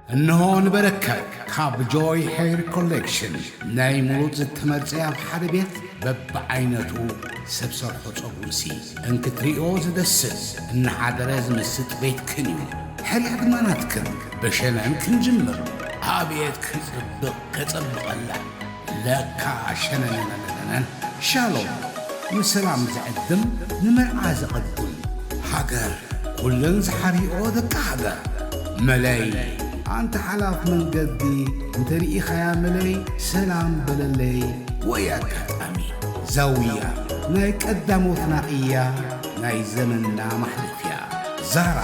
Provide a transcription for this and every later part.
እንሆ ንበረከት ካብ ጆይ ሄር ኮሌክሽን ናይ ምሩፅ ዝተመርፀ ኣብ ሓደ ቤት በብዓይነቱ ሰብ ሰርሖ ፀጉርሲ እንክትሪኦ ዝደስስ እናሓደረ ዝምስጥ ቤትክን እዩ። ሕርያ ድማ ናትክን። ብሸነን ክንጅምር። ኣቤት ክፅብቕ ከፀብቐላ። ለካ ሸነነነነነን። ሻሎም ንሰላም ዝዕድም ንመርዓ ዝቐድም። ሃገር ኩለን ዝሓርይኦ ደቂ ሃገር። መለይ ኣንተ ሓላፍ መንገዲ እንተ ርኢኻያ መለይ ሰላም በለለይ። ወይ ኣጋጣሚ ዛውያ ናይ ቀዳሞትና እያ ናይ ዘመንና ማሕለፍያ። ዛራ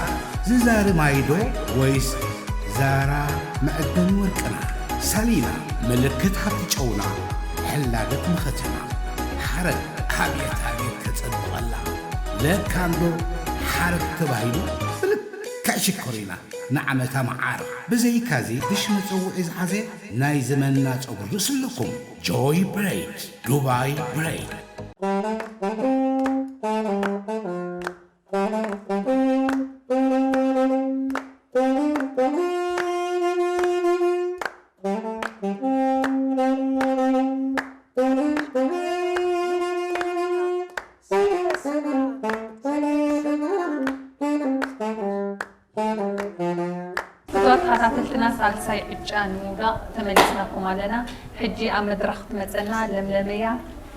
ዝዛሪ ማይዶ ወይስ ዛራ መዕደኒ ወርቅና? ሳሊና ምልክት ሃብቲ ጨውና ሕላገት መኸተና። ሓረግ ኣብየት ኣብየት ከጸብቐላ። ለካ እንዶ ሓረግ ተባሂሉ ብልክዕ ሽኮሪና ንዓመታ መዓር። ብዘይካዚ ድሽ መጸውዒ ዝሓዘ ናይ ዘመንና ጸጉሪ ርእሲ ኣለኩም። ጆይ ብሬድ፣ ዱባይ ብሬድ። ክቡራት ተኸታተልትና፣ ሳልሳይ ዕጫ ንምውዳቕ ተመሊስናኩም ኣለና። ሕጂ ኣብ መድረኽ ትመጸና ለምለመያ።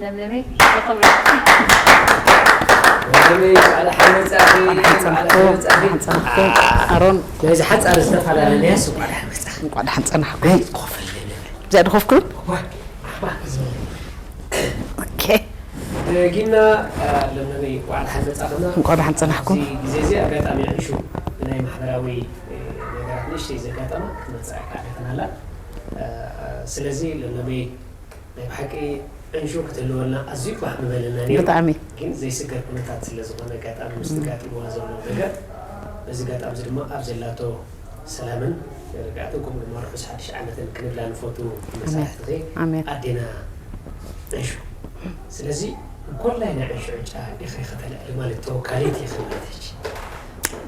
ለምለመይ፣ ብኽብሪ። ለምለመይ፣ እንቋዕ ደሓን መጻእኺ፣ እንቋዕ ደሓን መጻእኺ። ኣሮን፣ ናይዚ ሓጻር ዝተፈላለለያ፣ እንቋዕ ደሓን መጻእኺ። እንቋዕ ደሓን ጸናሕኩም። ኣይ፣ ኮፍ በል ለምለመይ። እዚኣ ድኾፍ ክብል? ዋ፣ ዋ፣ ኦኬ። ደጊምና፣ ለምለመይ፣ እንቋዕ ደሓን መጻእኽና። እንቋዕ ደሓን ጸናሕኩም። ኣብዚ ግዜ እዚ ኣጋጣሚ ዕንሹ ብናይ ማሕበራዊ፣ እ፣ ነገራት ንእሽተይ ዘጋጠማ ክትመጽእ ኣይከኣለትን ኣላ። እ፣ ስለዚ ለምለመይ፣ ናይ ብሓቂ ዕንሹ ክትህልወልና ኣዝዩ ባህ ምበለና ነይሩ። ብጣዕሚ። ግን ዘይስገር ኩነታት ስለ ዝኾነ ኣጋጣሚ ምስቲ ጋጢምዋ ዘሎ ነገር፣ በዚ ኣጋጣሚ እዚ ድማ ኣብ ዘላቶ ሰላምን ርግኣትን ከምኡ ድማ ርሑስ ሓድሽ ዓመትን ክንብላ ንፈቱ ንመሳርሕትኺ ኣሜን። ኣዴና ዕንሹ። ስለዚ እንኮላይ ናይ ዕንሹ ዕጫ ኢኺ ከተልዕሊ ማለት ተወካሊት ኢኺ ማለት ሕጂ።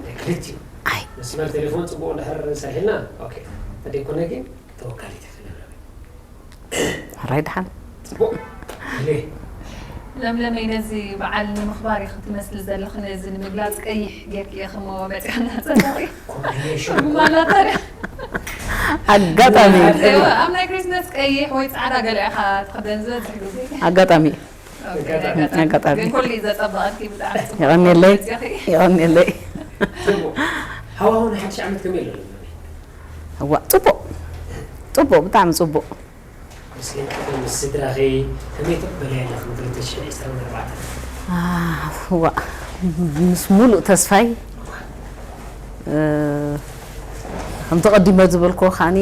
ናይ ክልቲኡ። ኣይ። መስመር ቴሌፎን ጽቡቕ እንድሕር ሰሪሕልና፣ ኦኬ። እንተደይኮነ ግን ተወካሊት ኢኺ ለምለመይ። ሕራይ ደሓን። ጽቡቕ። ኢለ። ለምለመይ፣ ነዚ በዓል ንምኽባር ኢኺ ትመስሊ ዘለኺ፣ ነዚ ንምግላጽ ቀይሕ ጌርኪ ኢኺ እሞ መጺእና ጽቡቕ እዩ። ኮምቢኔሽን። ትርጉም ኣላታ ድያ? ኣጋጣሚ እወ፣ ኣብ ናይ ክሪስመስ ቀይሕ ወይ ጻዕዳ ገለ ኢኻ ትኽደን ዝበዝሕ ግዜ። ኣጋጣሚ ኦኬ፣ ኣጋጣሚ። ኣጋጣሚ። ኣጋጣሚ። ግን ኩሉ እዩ ዘጸብቐልኪ፣ ብጣዕሚ ጽቡቕ የቐንየለይ። መጺእኺ። የቐንየለይ። ጽቡቕ። ሃዋህው ናይ ሓድሽ ዓመት ከመይ ኣሎ? እዋ፣ ጽቡቕ። ጽቡቕ፣ ብጣዕሚ ጽቡቕ። ምስ ደቅኺ፣ ምስ ስድራኺ ከመይ ትቕበልያ ኣለኺ ንክልተ ሽሕን ዕስራን ኣርባዕተን? ኣዋ፣ ምስ ሙሉእ ተስፋይ፣ እ፣ ከምቲ ቀዲመ ዝበልክዎ ከዓኒ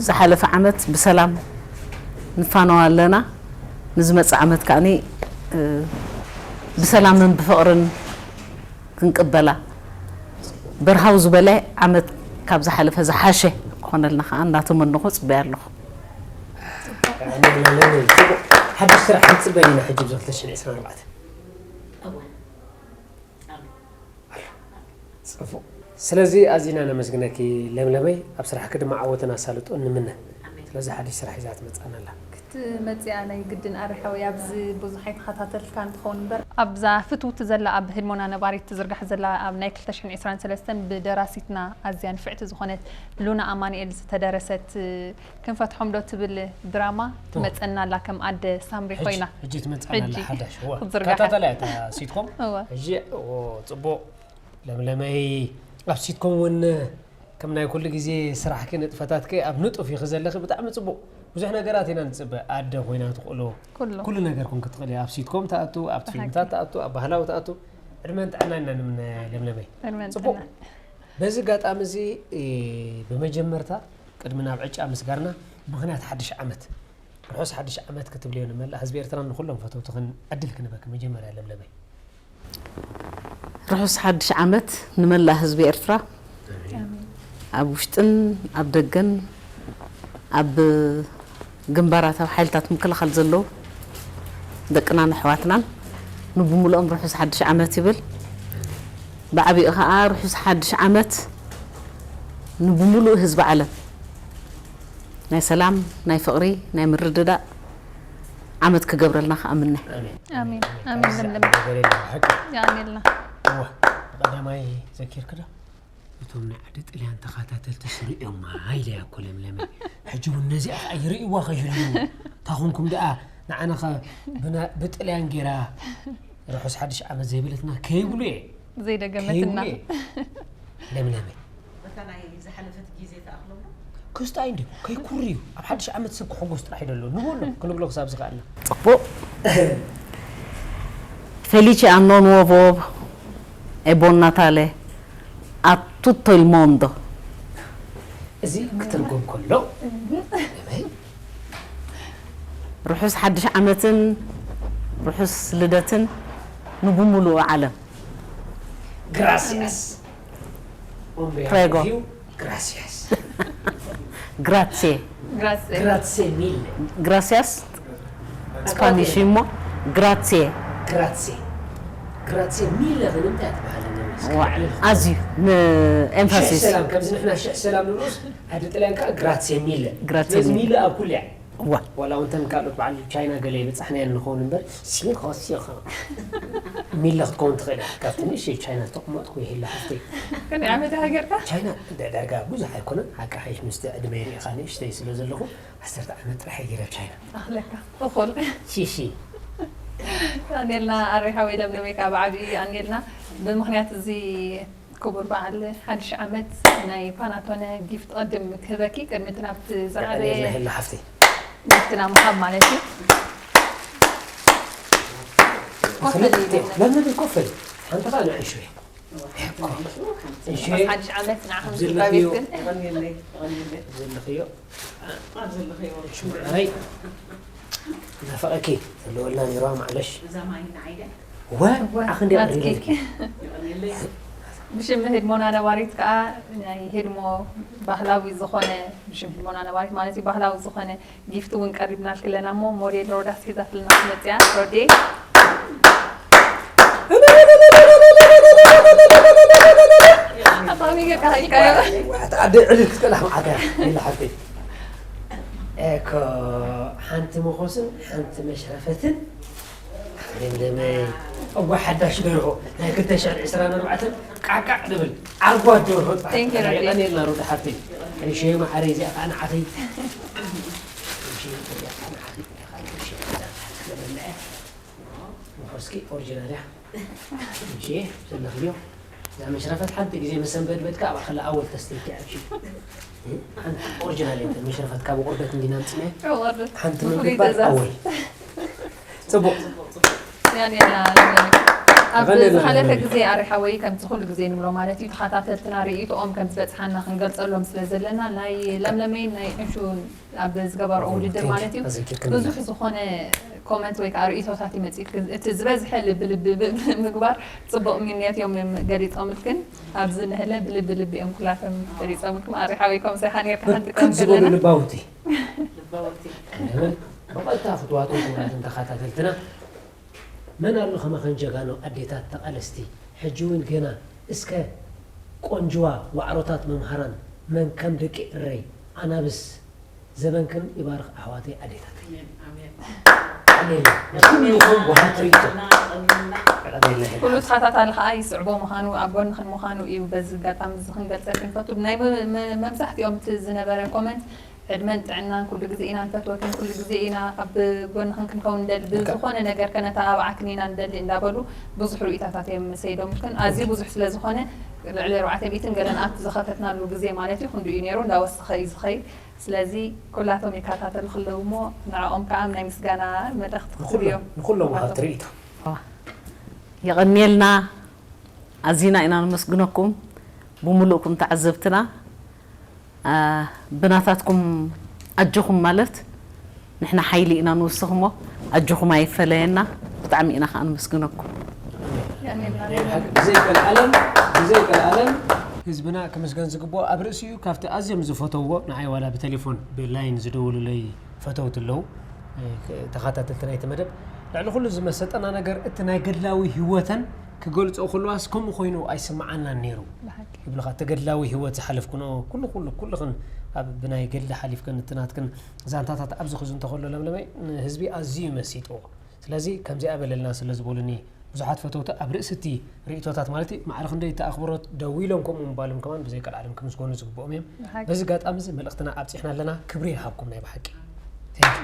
ዝሓለፈ ዓመት ብሰላም ንፋነዋ ኣለና። ንዝመጽእ ዓመት ከዓኒ፣ እ፣ ብሰላምን ብፍቕርን ክንቅበላ፣ በርሃው ዝበለ ዓመት ካብ ዝሓለፈ ዝሓሸ ክኾነልና ከኣ እንዳተመነኹ ጽበያ ኣለኹ። ጽቡቕ። ሓድሽ ስራሕ ክትጽበይ ኢና ሕጂ ኣብዚ ክልተ ሽሕን ዕስራን ኣርባዕተን። ጽቡቕ። ስለዚ ኣዚና ነመስግነኪ ለምለመይ፣ ኣብ ስራሕኪ ድማ ዓወትን ኣሳልጦን ንምነ። ስለዚ ሓድሽ ስራሕ ሒዛ ትመጽኣና ኣላ። ክትመጽኣ ናይ ግድን ኣርሓዊ ኣብዚ ብዙሕ ኣይተኸታተልካን ትኸውን እምበር፣ ኣብዛ ፍትውቲ ዘላ ኣብ ህድሞና ነባሪት ትዝርጋሕ ዘላ ኣብ ናይ ክልተ ሽሕን ዕስራን ሰለስተን ብደራሲትና ኣዝያ ንፍዕቲ ዝኾነት ሉና ኣማኑኤል ዝተደረሰት ክንፈትሖም ዶ ትብል ድራማ ትመጸና ኣላ ከም ኣደ ሳምሪ ሕጂ- ኮይና። ሕጂ ትመጽኣና ኣላ ሕጂ ሓዳሽ። እዋ። ክትዝርጋሕ። ከታተላ እታ ሲትኮም። እዋ። ሕጂ፣ ኦ፣ ጽቡቕ። ለምለመይ፣ ኣብ ሲትኮም እውን ከም ናይ ኩሉ ግዜ ስራሕኪ ንጥፈታትኪ ኣብ ንጡፍ ኢኺ ዘለኺ፣ ብጣዕሚ ጽቡቕ። ብዙሕ ነገራት ኢና ንጽበ። ኣደ ኮይና ትኽእሎ። ኩሉ። ኩሉ ነገር ኮንኪ ትኽእሊ። ኣብ ሲትኮም ትኣቱ፣ ኣብ ብሓቂ። ፊልምታት ትኣቱ፣ ኣብ ባህላዊ ትኣቱ። ዕድመን ጥዕናን ኢና ንምነ ለምለመይ። ዕድመን ጽቡቕ። ጥዕናን። በዚ ኣጋጣሚ እዚ፣ እ፣ ብመጀመርታ ቅድሚ ናብ ዕጫ ምስጋርና፣ ምኽንያት ሓድሽ ዓመት፣ ርሑስ ሓድሽ ዓመት ክትብልዮ ንመላእ ህዝቢ ኤርትራን ንኹሎም ፈተውትኽን ዕድል ክንበኪ። መጀመርያ ለምለመይ። ርሑስ ሓድሽ ዓመት ንመላእ ህዝቢ ኤርትራ፣ ኣብ ውሽጥን ኣብ ደገን፣ ኣብ ግንባራት፣ ኣብ ሓይልታት ምክልኻል ዘለዉ ደቅናን ኣሕዋትናን ንብሙሉኦም ርሑስ ሓድሽ ዓመት ይብል። ብዓቢኡ ኸኣ ርሑስ ሓድሽ ዓመት ንብሙሉእ ህዝቢ ዓለም። ናይ ሰላም፣ ናይ ፍቕሪ፣ ናይ ምርድዳእ ዓመት ክገብረልና ከኣምነ። ኣሜን ኣሜን። ለምለም የቐኔልና። ዘኪርክ ዶ እቶም ናይ ዓዲ ጥልያን ተኸታተልቲ ስርዮማ ኢለያ እኮ ለምለመ። ሕጂ እውን ነዚኣ ከዓ ይርእይዋ ከይህልዉ ታኹንኩም ደኣ ንዓናኸ ብጥልያን ጌራ ርሑስ ሓድሽ ዓመት ዘይበለትና ከይብሉ እየ። ዘይደገመትና። ለምለመ በታ ናይ ዝሓለፈት ግዜ ተኣኽሎም ክስታይ እንዲ ከይኩርዩ ኣብ ሓድሽ ዓመት ሰብ ክሕጎስ ጥራሕ ይደሎ ንበሎ ክንብሎ ክሳብ ዝኽኣልና። ጽቡቕ። Felice anno nuovo e buon Natale a tutto il mondo. እዚ ክትርጎም ከሎ ርሑስ ሓድሽ ዓመትን ርሑስ ልደትን ንብሙሉኡ ዓለም። Gracias. Prego. Gracias. Grazie. Grazie. Grazie mille. Gracias. ስፓኒሽ እሞ grazie. Grazie. Grazie mille ግን እንታይ ትበሃል? ዋ፣ ኣዝዩ ንኤምፋሲስ። ሰላም ከምዚ ንሕና ሽሕ ሰላም ንብሉስ ዓዲ ጥልያን ከዓ grazie mille. Grazie ስለዚ mille. ሚለ ኣብ ኩሉ እያ። ዋ፣ ዋላ እውን ተን ካልኦት በዓል ቻይና ገለ ይበፃሕናዮ ንኸውን እምበር ሲንኾሲኻ ሚለ ክትከውን ትኽእል እያ። ካብቲ ንእሽተይ ቻይና ዝተቐመጥኩ ይህላ ሓፍተይ። ከመይ ዓመት ሃገርካ? ቻይና ዳርጋ ብዙሕ ኣይኮነን ሓቂ ሓይሽ ምስቲ ዕድመ ይርኢኻ ንእሽተይ ስለ ዘለኹ ዓሰርተ ዓመት ጥራሕ ገይረ ኣብ ቻይና። ኣኽለካ እኹል። ሺሺ ኣንጌልና ኣሬ ሓወይ ለምለመይ ካብ ዓብዪ ኣንጌልና ብምኽንያት እዚ ክቡር በዓል ሓድሽ ዓመት ናይ ፓናቶነ ጊፍት ቐድም ክህበኪ ቅድሚ እቲ ናብቲ ዝዓበየ የቐኔልና ሄሎ ሓፍተይ። ጊፍትና ምሃብ ማለት እዩ። ኮፍ በሊ ለምን ኮፍ በሊ ሓንቲ ኻል ዕሹ ዕሹ ሓድሽ ዓመት ንዓኹም ዘለኽዮ ስድራቤትክን ዘለኽዮ ኣብ ዘለኽዮ ሽምዓይ ናፈቐኪ ዘለወልና ነይርዋ ማዕለሽ እዛ ማይና ዓይደ ወ ኣኽንዲ ናትኪ። ኣሪለኪ ብሽም ህድሞና ነባሪት ከዓ ናይ ህድሞ ባህላዊ ዝኾነ ብሽም ህድሞና ነባሪት ማለት እዩ ባህላዊ ዝኾነ ጊፍት እውን ቀሪብናልኪ ኣለና እሞ ሞዴል ሮዳስ ሒዛትልና ክትመፅያ ሮዴ ኣጣሚ ጌርካ ኢልካዮ ኣደ ዕልል ክትቀላሕ መዓት እያ ኢላ ሓፍተይ እኮ ሓንቲ መኾስን ሓንቲ መሽረፈትን ለምለመይ እዋ ሓዳሽ ደርሆ ናይ ክልተ ሽሕን ዕስራን ኣርባዕተን ቃቃዕ ድብል ዓጓት ደርሆ Thank you, ረቢ። የቐኔልና ሩዳ ሓፍተይ ሪሸዮ መዓረይ እዚኣ ከዓ ንዓተይ ሪሸዮ እዚኣ ከዓ ንዓተይ እዚኣ ከዓ ሪሸዮ እዚኣ ከዓ ንዓተይ እዚኣ መኾስኪ ኦሪጂናል እያ ሪሸዮ ዘለኽዮ እዛ መሽረፈት ሓንቲ ግዜ መሰንበድበድካ ኣብኣ ከላ ኣወል ተስተይኪ ዓብሺ ሓንቲ ኦሪጂናል እየ መሽረፈት ካብ ቁርበት እንዲና ምፅናዮ ሓንቲ ብፍሉይ ምግባር ትእዛዝ። ኣወል ፅቡቅ ያኔላ ኣብ ኣቐኔልና ዝሓለፈ ለምለመይ። ግዜ ኣሪ ሓወይ ከምቲ ኩሉ ግዜ ንብሎ ማለት እዩ ተኸታተልትና ርእይቶኦም ከም ዝበፅሓና ክንገልፀሎም ስለ ዘለና ናይ ለምለመይን ናይ ዕሹን ኣብ ዝገበርኦ ውድድር ማለት እዩ ኣዘኪርክኒ ብዙሕ ዝኾነ ኮመንት ወይ ከዓ ርእይቶታት ይመፅእ እቲ ዝበዝሐ ልቢ ልቢ ምግባር ፅቡቅ ምንየት እዮም ገሊፆምልክን ኣብዚ ንህለ ብልቢ ልቢ እዮም ኩላቶም ገሊፆምልክን ኣሪ ሓወይ ከምዚ ሓኒርካ ሓንቲ ብርክት ዝበሉ ቀንጥለና ልባውቲ ልባወቲ ለምን ብቐጥታ ፍትዋትን ክቡራትን ተኸታተልትና መን ኣሎ ከማኸን ጀጋኑ ኣዴታት ተቓለስቲ ሕጂ እውን ገና እስከ ቆንጅዋ ዋዕሮታት መምሃራን መን ከም ደቂ እረይ ኣናብስ ዘበንክን ይባርኽ ኣሕዋተይ ኣዴታተይ ኣሜን ኣሜን ኣሜን ንኹልኹም ወሃብ ትርኢቶ እና ቀኒልና ኣሜን ኩሉ ተኸታታሊ ከዓ ይስዕቦ ምዃኑ ኣብ ጎንኽን ምዃኑ እዩ በዚ ኣጋጣሚ እዚ ክንገልፀልክን ፈቱ ናይ መ- መ- መብዛሕትኦም እቲ ዝነበረ ኮመንት ዕድመን ጥዕናን ኩሉ ግዜ ኢና ንፈትወክን ኩሉ ግዜ ኢና ኣብ ጎንኽን ክንከውን ንደሊ ብዝኾነ ነገር ከነተባብዓክን ኢና ንደሊ እንዳበሉ ብዙሕ ርእይታታት እዮም ሰይዶምልክን ኣዝዩ ብዙሕ ስለ ዝኾነ ልዕሊ ኣርባዕተ ሚእትን ገለን ኣብቲ ዝኸፈትናሉ ግዜ ማለት እዩ ክንዱ እዩ ነይሩ እንዳወሰኸ እዩ ዝኸይድ ስለዚ ኩላቶም ይከታተሉ ክለዉ እሞ ንዕኦም ከዓ ናይ ምስጋና መልእኽቲ ክትብዮም ንኹሎም ወሃብ ትርኢቶ የቐንየልና ኣዚና ኢና ነመስግነኩም ብምሉእኩም ተዓዘብትና ብናታትኩም ኣጆኹም ማለት ንሕና ሓይሊ ኢና ንውስኽ እሞ ኣጆኹም ኣይፈለየና ብጣዕሚ ኢና ከዓ ነመስግነኩም ብዘይ ቀልዓለም ብዘይ ቀልዓለም ህዝብና ክምስገን ዝግብኦ ኣብ ርእሲኡ ካብቲ ኣዝዮም ዝፈተውዎ ንዓይ ዋላ ብቴሌፎን ብላይን ዝደውሉለይ ፈተውቲ ኣለዉ ተኸታተልቲ ናይቲ መደብ ልዕሊ ኩሉ ዝመሰጠና ነገር እቲ ናይ ገድላዊ ህይወተን ክገልጾ ከለዋስ ከምኡ ኮይኑ ኣይስምዓናን ነይሩ። ብሓቂ ይብልኻ ተገድላዊ ህይወት ዝሓለፍክንኦ ኩሉ ኩሉ ኩልኽን ኣብ ብናይ ገድሊ ሓሊፍክን እቲ ናትክን ዛንታታት ኣብዚ ክዝንቶ ከሎ ለምለመይ ንህዝቢ ኣዝዩ መሲጥዎ። ስለዚ ከምዚኣ በለልና ስለ ዝበሉኒ ብዙሓት ፈተውቲ ኣብ ርእሲ እቲ ርእይቶታት ማለት እዩ ማዕረ ክንደይ እቲ ኣኽብሮት ደው ኢሎም ከምኡ ምባሎም ከማን ብዘይ ቀልዓለም ክምስገኑ ዝግብኦም እዮም። ብሓቂ በዚ ኣጋጣሚ እዚ መልእኽትና ኣብፂሕና ኣለና። ክብሪ ይሃብኩም ናይ ብሓቂ።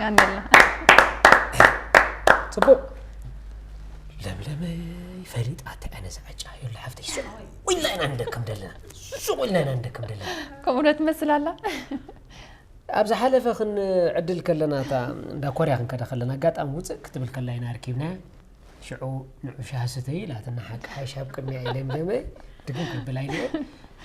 ያንደላ ፅቡቅ ለምለመይ ፈሊጣ ተቀነሰ ዕጫ የሉ ሓፍተይ ሱቅ ኢልና ኢና ንደክም ዘለና ሱቅ ኢልና ኢና ንደክም ዘለና ከምኡ ዶ ትመስል ኣላ ኣብ ዝሓለፈ ክንዕድል ከለና እታ እንዳ ኮርያ ክንከዳ ከለና ኣጋጣሚ ውፅእ ክትብል ከላ ኢና ኣርኪብናያ ሽዑ ንዑ ሻሂ ስተይ ኢላትና ሓቂ ሓይሽ ኣብ ቅድሚያ ኢለ ለምለመ ድግም ክብል ኣይልየ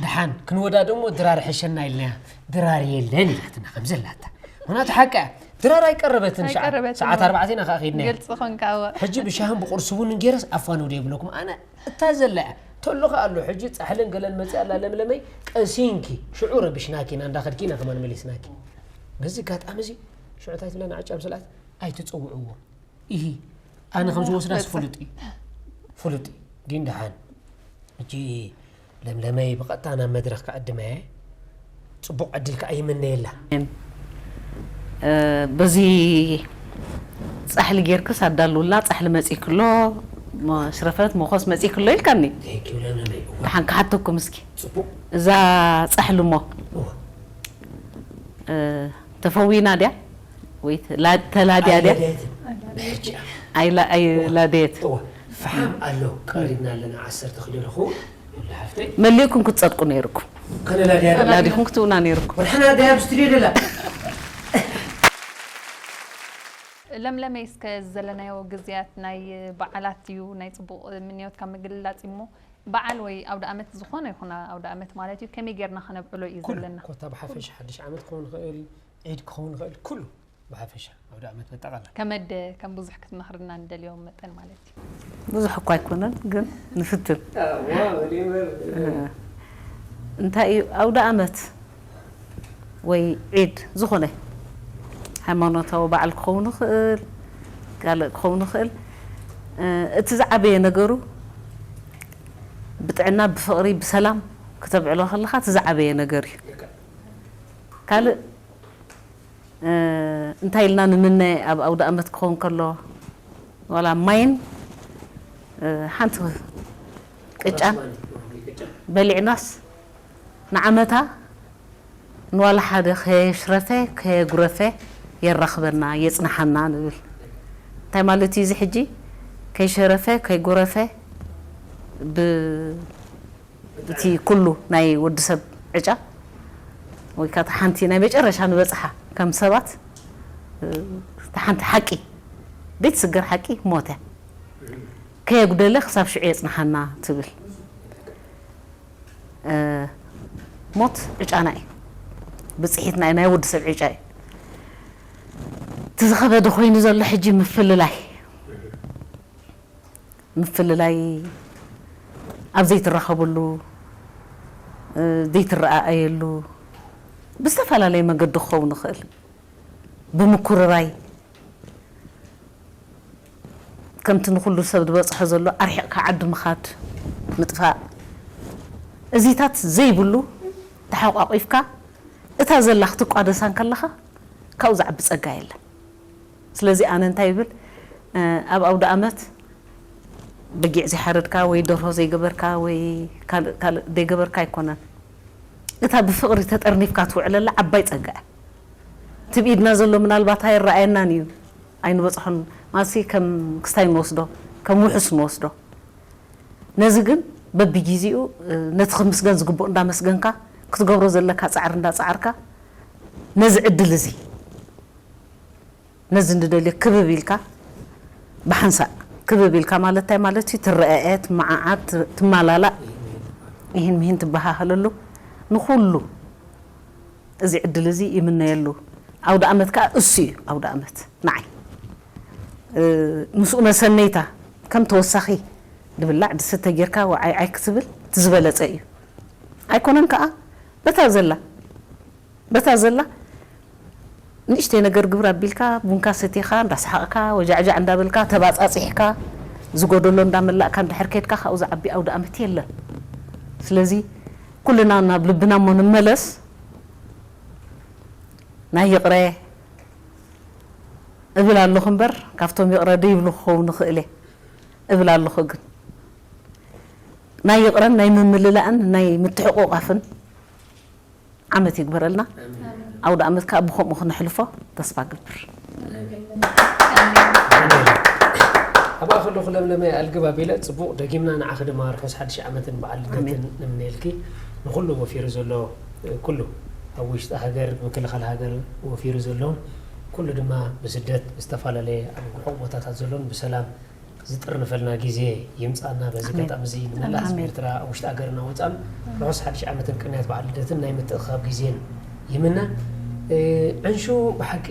ደሓን ክንወዳደሞ ድራር ሕሸና ኢልናያ ድራር የለን ኢላትና ከም ዘላታ ምክንያቱ ሓቂ እያ ድራር ኣይቀረበትን ሸዓ ኣይቀረበትን። ሰዓት ኣርባዕተ ኢና ከዓ ከይድና ግልፂ ኾንካ እወ ሕጂ ብሻህን ብቁርሲ ቡንን ገይረስ ኣፋ ንውደ ይብለኩም ኣነ እታ ዘላ እያ ተሎ ከዓ ኣሎ ሕጂ ፃሕልን ገለን መፅእ ኣላ ለምለመይ ቀሲንኪ ሽዑ ረቢሽናኪ ኢና እንዳኸድኪ ኢና ከማን መሊስናኪ በዚ ጋጣሚ እዚ ሽዑ እንታይ ትብለና ዕጫ ምስላት ኣይትፅውዕዎ ኢሂ ኣነ ከም ዝወስዳስ ፍሉጥ እዩ ፍሉጥ እዩ ግን ደሓን ሕጂ ለምለመይ ብቐጥታ ናብ መድረኽ ክዕድመ እየ ፅቡቕ ዕድል ከዓ ይምነየላ በዚ ፃሕሊ ጌርክስ ኣዳልውልና ፃሕሊ መፂክሎ ሽረፈት መኾስ መፂክሎ ኢልካኒ Thank you ለምለመይ እዋ ብሓን ክሓተኩም እስኪ ፅቡቕ እዛ ፃሕሊ እሞ እዋ ተፈዊና ድያ ወይ ተላድያ ድያ ኣይለደየትን ብሕጂ እያ ኣይላደየት እዋ ፈሓም ኣሎ ቀሪብና ኣለና ዓሰርተ ኪሎ ለኹ ሓፍተይ መሊእኩም ክትፀድቁ ነይርኩም ከነላድያ ላዲኹም ክትብና ነይርኩም ወድሓና ዳያ ኣብ ስቱድዮ ደላ ለምለመይ እስከ ዘለናዮ ግዜያት ናይ በዓላት እዩ ናይ ፅቡቕ ምንዮት ካብ ምግልላፅ እሞ በዓል ወይ ኣውደ ኣመት ዝኾነ ይኹን ኣውደ ኣመት ማለት እዩ ከመይ ጌርና ከነብዕሎ እዩ ኩሉ ዘለና ኮታ ብሓፈሻ ሓድሽ ዓመት ክኸውን ይኽእል ዒድ ክኸውን ይኽእል ኩሉ ብሓፈሻ ኣውደ ኣመት በጠቓላ ከመደ ከም ብዙሕ ክትመኽርና ንደልዮም መጠን ማለት እዩ ብዙሕ እኳ ኣይኮነን ግን ንፍትን እንታይ እዩ ኣውደ ኣመት ወይ ዒድ ዝኾነ ሃይማኖታዊ በዓል ክኸውን ይኽእል ካልእ ክኸውን ይኽእል እቲ ዝዓበየ ነገሩ ብጥዕና ብፍቕሪ ብሰላም ክተብዕሎ ከለኻ እቲ ዝዓበየ ነገር እዩ ካልእ እንታይ ኢልና ንምነ ኣብ ኣውደ ኣመት ክኸውን ከሎ ዋላ ማይን ሓንቲ ቅጫን በሊዕናስ ንዓመታ ንዋላ ሓደ ከየሽረፈ ከየጉረፈ የራኽበና የፅንሓና ንብል እንታይ ማለት እዩ እዚ ሕጂ ከይሸረፈ ከይጉረፈ ብ እቲ ኩሉ ናይ ወዲ ሰብ ዕጫ ወይ ከዓ ሓንቲ ናይ መጨረሻ ንበፅሓ ከም ሰባት ሓንቲ ሓቂ ዘይትስገር ሓቂ ሞት እያ ከየጉደለ ክሳብ ሽዑ የፅንሓና ትብል ሞት ዕጫና እዩ ብፅሒትና ናይ ወዲ ሰብ ዕጫ እዩ እቲ ዝኸበደ ኮይኑ ዘሎ ሕጂ ምፍልላይ ምፍልላይ ኣብ ዘይትራኸብሉ ዘይትረኣኣየሉ ብዝተፈላለየ መገዲ ክኸውን ይኽእል ብምኩርራይ ከምቲ ንኩሉ ሰብ ዝበፅሖ ዘሎ ኣርሒቕካ ዓዲ ምኻድ ምጥፋእ እዚታት ዘይብሉ ተሓቋቂፍካ እታ ዘላ ክትቋደሳ እንከለኻ ካብኡ ዝዓቢ ፀጋ የለን ስለዚ ኣነ እንታይ ይብል ኣብ ኣውደ ኣመት በጊዕ ዘይሓረድካ ወይ ደርሆ ዘይገበርካ ወይ ካልእ ዘይገበርካ ኣይኮነን እታ ብፍቕሪ ተጠርኒፍካ ትውዕለላ ዓባይ ፀጋ እያ እቲ ብኢድና ዘሎ ምናልባት ኣይረኣየናን እዩ ኣይንበፅሖን ማሲ ከም ክስታይ ንወስዶ ከም ውሑስ ንወስዶ ነዚ ግን በቢጊዜኡ ነቲ ክምስገን ዝግብኦ እንዳመስገንካ ክትገብሮ ዘለካ ፃዕሪ እንዳፃዓርካ ነዚ ዕድል እዚ ነዚ ንደልዮ ክብብ ኢልካ ብሓንሳእ ክብብ ኢልካ ማለት እንታይ ማለት እዩ ትረአአ ትመዓዓድ ትማላላእ ይህን ምሂን ትበሃሃለሉ ንኩሉ እዚ ዕድል እዚ ይምነየሉ ኣውደ ኣመት ከዓ እሱ እዩ ኣውደ ኣመት ንዓይ ምስኡ መሰነይታ ከም ተወሳኺ ድብላዕ ድስተ ጌርካ ወዓይ ዓይ ክትብል ትዝበለፀ እዩ ኣይኮነን ከዓ በታ ዘላ በታ ዘላ ንእሽተይ ነገር ግብር ኣቢልካ ቡንካ ሰቲኻ እንዳሰሓቕካ ወጃዕጃዕ እንዳበልካ ተባፃፂሕካ ዝጎደሎ እንዳመላእካ እንድሕር ከድካ ካብኡ ዝዓቢ ኣውደ ኣመት የለን። ስለዚ ኩልና ናብ ልብና እሞ ንመለስ። ናይ ይቕረ እብል ኣለኹ እምበር ካብቶም ይቕረ ደይብሉ ክኸውን ንኽእል እየ እብል ኣለኹ። ግን ናይ ይቕረን ናይ ምምልላእን ናይ ምትሕቑቓፍን ዓመት ይግበረልና። ኣውደ ኣመት ከዓ ብኸምኡ ክነሕልፎ ተስፋ ገብር። ኣብኣ ከለኹ ለምለመ ኣልግብ ኣቢለ ፅቡቕ ደጊምና ንዓኺ ድማ ርሑስ ሓድሽ ዓመትን በዓል ልደትን ንምነየልኪ። ንኹሉ ወፊሩ ዘሎ ኩሉ ኣብ ውሽጢ ሃገር ብምክልኻል ሃገር ወፊሩ ዘሎን ኩሉ ድማ ብስደት ብዝተፈላለየ ኣብ ግሑቕ ቦታታት ዘሎን ብሰላም ዝጥርንፈልና ግዜ ይምፃና። በዚ ኣጋጣሚ እዚ ንመላእ ህዝቢ ኤርትራ ኣብ ውሽጢ ሃገርና ወፃን ርሑስ ሓድሽ ዓመትን ቅንያት በዓል ልደትን ናይ ምትእኽኻብ ግዜን ይምነ። ዕንሹ ብሓቂ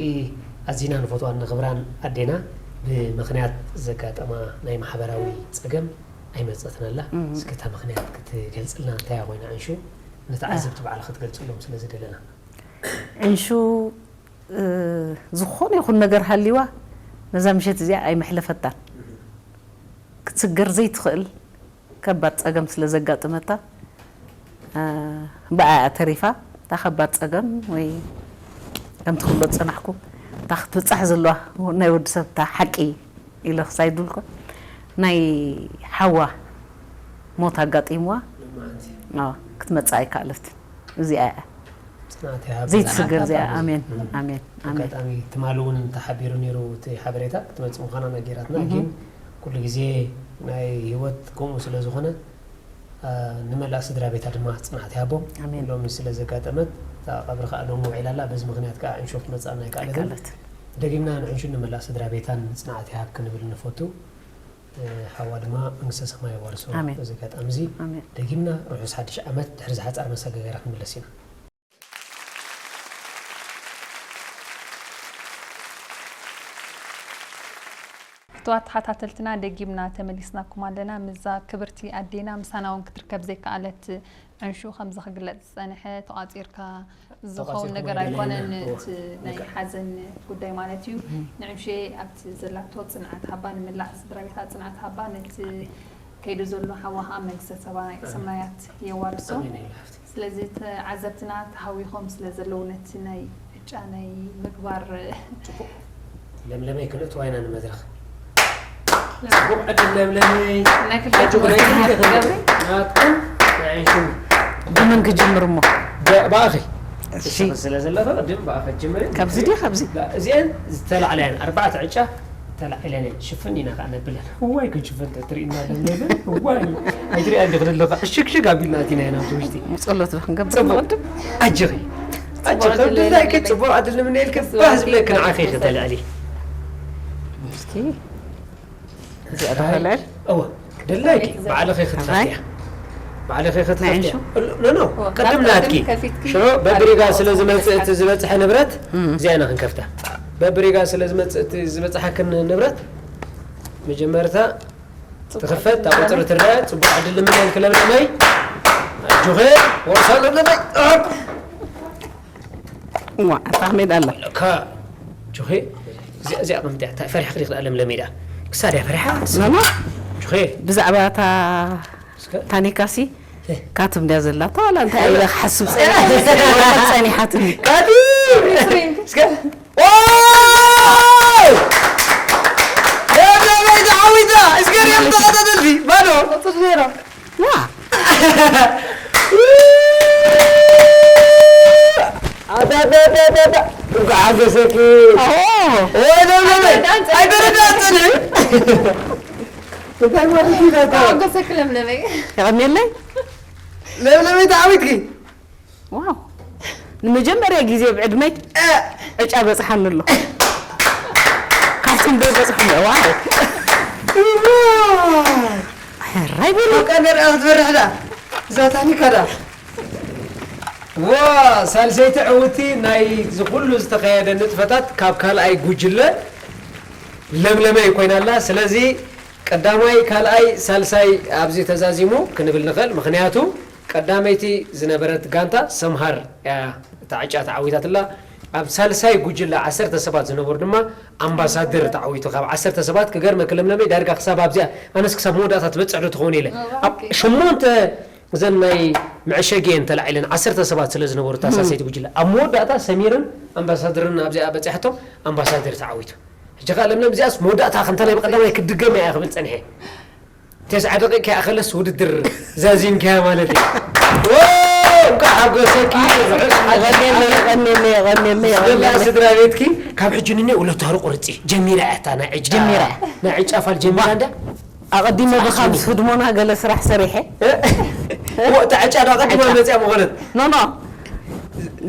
ኣዚና ንፈትዋን ነኽብራን ኣዴና ብምኽንያት ዘጋጠማ ናይ ማሕበራዊ ፀገም ኣይመፀትን ኣላ። እስኪ እታ ምኽንያት ክትገልፅልና እንታይ እያ ኮይና ዕንሹ ንተዓዘብቲ ባዕልኺ ክትገልፅሎም ስለ ዝደለና። ዕንሹ ዝኾነ ይኹን ነገር ሃልይዋ ነዛ ምሸት እዚኣ ኣይመሕለፈታን። ክትስገር ዘይትኽእል ከባድ ፀገም ስለ ዘጋጠመታ ብኣያ ተሪፋ። እታ ከባድ ፀገም ወይ ከምቲ ክብሎ ዝፀናሕኩ እታ ክትብፃሕ ዘለዋ ናይ ወዲ ሰብ እታ ሓቂ ኢለ ክሳይዱልኩ ናይ ሓዋ ሞት ኣጋጢምዋ ክትመፅእ ኣይከኣለትን። እዚኣ እያ ዘይትስገር እዚኣ። ኣሜን ኣሜን ኣሜን። ኣጋጣሚ ትማሊ እውን ተሓቢሩ ነይሩ እቲ ሓበሬታ ክትመፅእ ምዃና ነጊራትና። ግን ኩሉ ግዜ ናይ ህይወት ከምኡ ስለ ዝኾነ ንመላእ ስድራ ቤታ ድማ ፅንዓት ይሃቦም። ሎሚ ስለ ዘጋጠመት እታ ቀብሪ ከዓ ሎሚ ውዒላ ኣላ። በዚ ምኽንያት ከዓ ዕንሹ ክትመፅኣና ኣይከኣለትን። ደጊምና ንዕንሹን ንመላእ ስድራ ቤታን ፅንዓት ይሃብ ክንብል ንፈቱ። ሓዋ ድማ መንግስተ ሰማይ የዋርሶ። በዚ ኣጋጣሚ እዚ ደጊምና ርሑስ ሓድሽ ዓመት ድሕሪ ዝሓፃር መሰጋገሪ ክንምለስ ኢና። ክቡራት ተኸታተልትና ደጊምና ተመሊስናኩም ኣለና። ምስዛ ክብርቲ ኣዴና ምሳና እውን ክትርከብ ዘይከኣለት ዕንሹ ከምዚ ክግለጽ ዝጸንሐ ተቋጺርካ ዝኸውን ነገር ኣይኮነን። እቲ ናይ ሓዘን ጉዳይ ማለት እዩ። ንዕንሹ ኣብቲ ዘላቶ ጽንዓት ሃባ፣ ንመላእ ስድራ ቤታ ጽንዓት ሃባ፣ ነቲ ከይዱ ዘሎ ሓዋ ከዓ መንግስተ ሰማያት የዋርሶ። ስለዚ ተዓዘብትና ተሃዊኾም ስለ ዘለዉ ነቲ ናይ ዕጫ ናይ ምግባር ለምለመይ ክነእትዋ ኢና ንመድረኽ። ፅቡቕ ዕድል ለምለመይ። ናይ ክልተ ኣጆኺ ናይ ክልተ ክገብሪ? ናትኩም ናይ ዕንሹ ብመን ክጅምር እሞ? ብኣኺ ስለ ዘለኺ ቅድም ብኣኺ ጅምሪ። ካብዚ ድዩ ካብዚ? እዚአን ዝተላዕላ እየን ኣርባዕተ ዕጫ ተላዒለን እየን። ሽፍን ኢና ከዓ ነብለን። እዋይ ክንሽፈን ተትርእይና ለምለመ እዋይ። ኣይትርእያን ዲኺ ዘለኻ ሽግሽግ ኣቢልና ኣቲና ኢና ኣብቲ ውሽጢ። ጸሎት ዶ ክንገብር ንቕድም? ኣጆኺ ኣጆኺ ከም ድላይኪ ጽቡቕ ዕድል ንምነየልኪ። ባህ ዝብለኪ ንዓኺ ኢኺ ተልዕሊ። እስኪ እዚኣ ዶ ከልዕል? እወ ድላይኪ ባዕልኺ ክትኸፍትያ። ባዕልኺ ክትኸፍትያ። ኖ ኖ ቅድም ናትኪ። ሽዑ በብሪጋ ስለ ዝመጽእ እቲ ዝበጽሐ ንብረት እዚኣ ኢና ክንከፍታ። በብሪጋ ስለ ዝመጽእ እቲ ዝበጽሓክን ንብረት መጀመርታ ትኽፈት፣ እታ ቁጽሪ ትረአ። ጽቡቕ ዕድል ንምነየልኪ ለምለመይ። ኣጆኺ ወርሳ ለምለመይ። እዋ ኣታ ሜዳ ኣላ። ካ ጆኸ እዚኣ እዚኣ ከም እንታይ ፈሪሕኺ ዲኺ ለምለመይ ደኣ ክሳድ እያ ፈሪሓ። ኖ ኖ ጆኸ ብዛዕባ እታ ታኒካሲ ካትም ድያ ዘላ እታ ዋላ እንታይ ኢለ ክሓስብ ጸኒሓትኒ። እስከ ለምለመይ ተዓዊታ። እስከ ሪኦም ተኸታተልቲ ባዶ ቁጽሪ ዜሮ። ዋ ኣዳዳዳዳ እንኳዕ ሓገሰኪ። ወይ ለምለመይ ኣይተረዳእትን። እንታይ ማለት እዩ ዳታ? ሓጎሰኪ ለምለመይ። የቐንየለይ። ለምለመይ ተዓዊትኪ። ዋው ንመጀመርያ ግዜ ብዕድመይ ዕጫ በፅሓኒ ኣሎ። ካብቶም ዘይበፅሑ ዋው ሕራይ በሉ። ቀንደር ክትበርሕ ዳ እዛ ታኒካ ዳ ዋ ሳልሰይቲ ዕውቲ ናይ ዝኩሉ ዝተካየደ ንጥፈታት ካብ ካልኣይ ጉጅለ ለምለመይ ኮይና ኣላ። ስለዚ ቀዳማይ ካልኣይ ሳልሳይ ኣብዚ ተዛዚሙ ክንብል ንኽእል። ምኽንያቱ ቀዳመይቲ ዝነበረት ጋንታ ሰምሃር እያ እታ ዕጫ ተዓዊታትላ። ኣብ ሳልሳይ ጉጅለ ዓሰርተ ሰባት ዝነበሩ ድማ ኣምባሳደር ተዓዊቱ። ካብ ዓሰርተ ሰባት ክገርመኪ ለምለመይ ዳርጋ ክሳብ ኣብዚኣ ኣነስ ክሳብ መወዳእታ ትበጽሕ ዶ ትኸውን ኢለ። ኣብ ኦኬ። ሸሞንተ እዘን ናይ መዐሸጊ እየን ተላዒለን ዓሰርተ ሰባት ስለ ዝነበሩ እታ ሳልሳይቲ ጉጅለ ኣብ መወዳእታ ሰሚርን ኣምባሳደርን ኣብዚኣ በጺሓቶ ኣምባሳደር ተዓዊቱ። ሕጂ ከኣ ለምለም እዚኣስ መወዳእታ ከምታ ናይ ብቐዳማይ ክትድገም እያ ክብል ጸኒሐ። ተስዓ ደቂቕ ከይኣኸለስ ውድድር ዛዚምካያ ማለት እዩ። ዎ! እንኳዕ ሓጎሰኪ። ርሑስ ሓጎስ። የቐንየለይ፣ የቐንየለይ፣ የቐንየለይ፣ ስደላ የቐንየለይ። ስድራ ቤትኪ ካብ ሕጂ ንኔ ሎተሪ ቁርጺ ጀሚራ እያ እታ ናይ ዕጫ ጀሚራ። ናይ ዕጫ ፋል ጀሚራ እንዳ ኣቐዲመ ብኻብ ስድሞና ገለ ስራሕ ሰሪሐ ወ እታ ዕጫ ዳ ቀዲማ መጽያ ምኾነት ኖ ኖ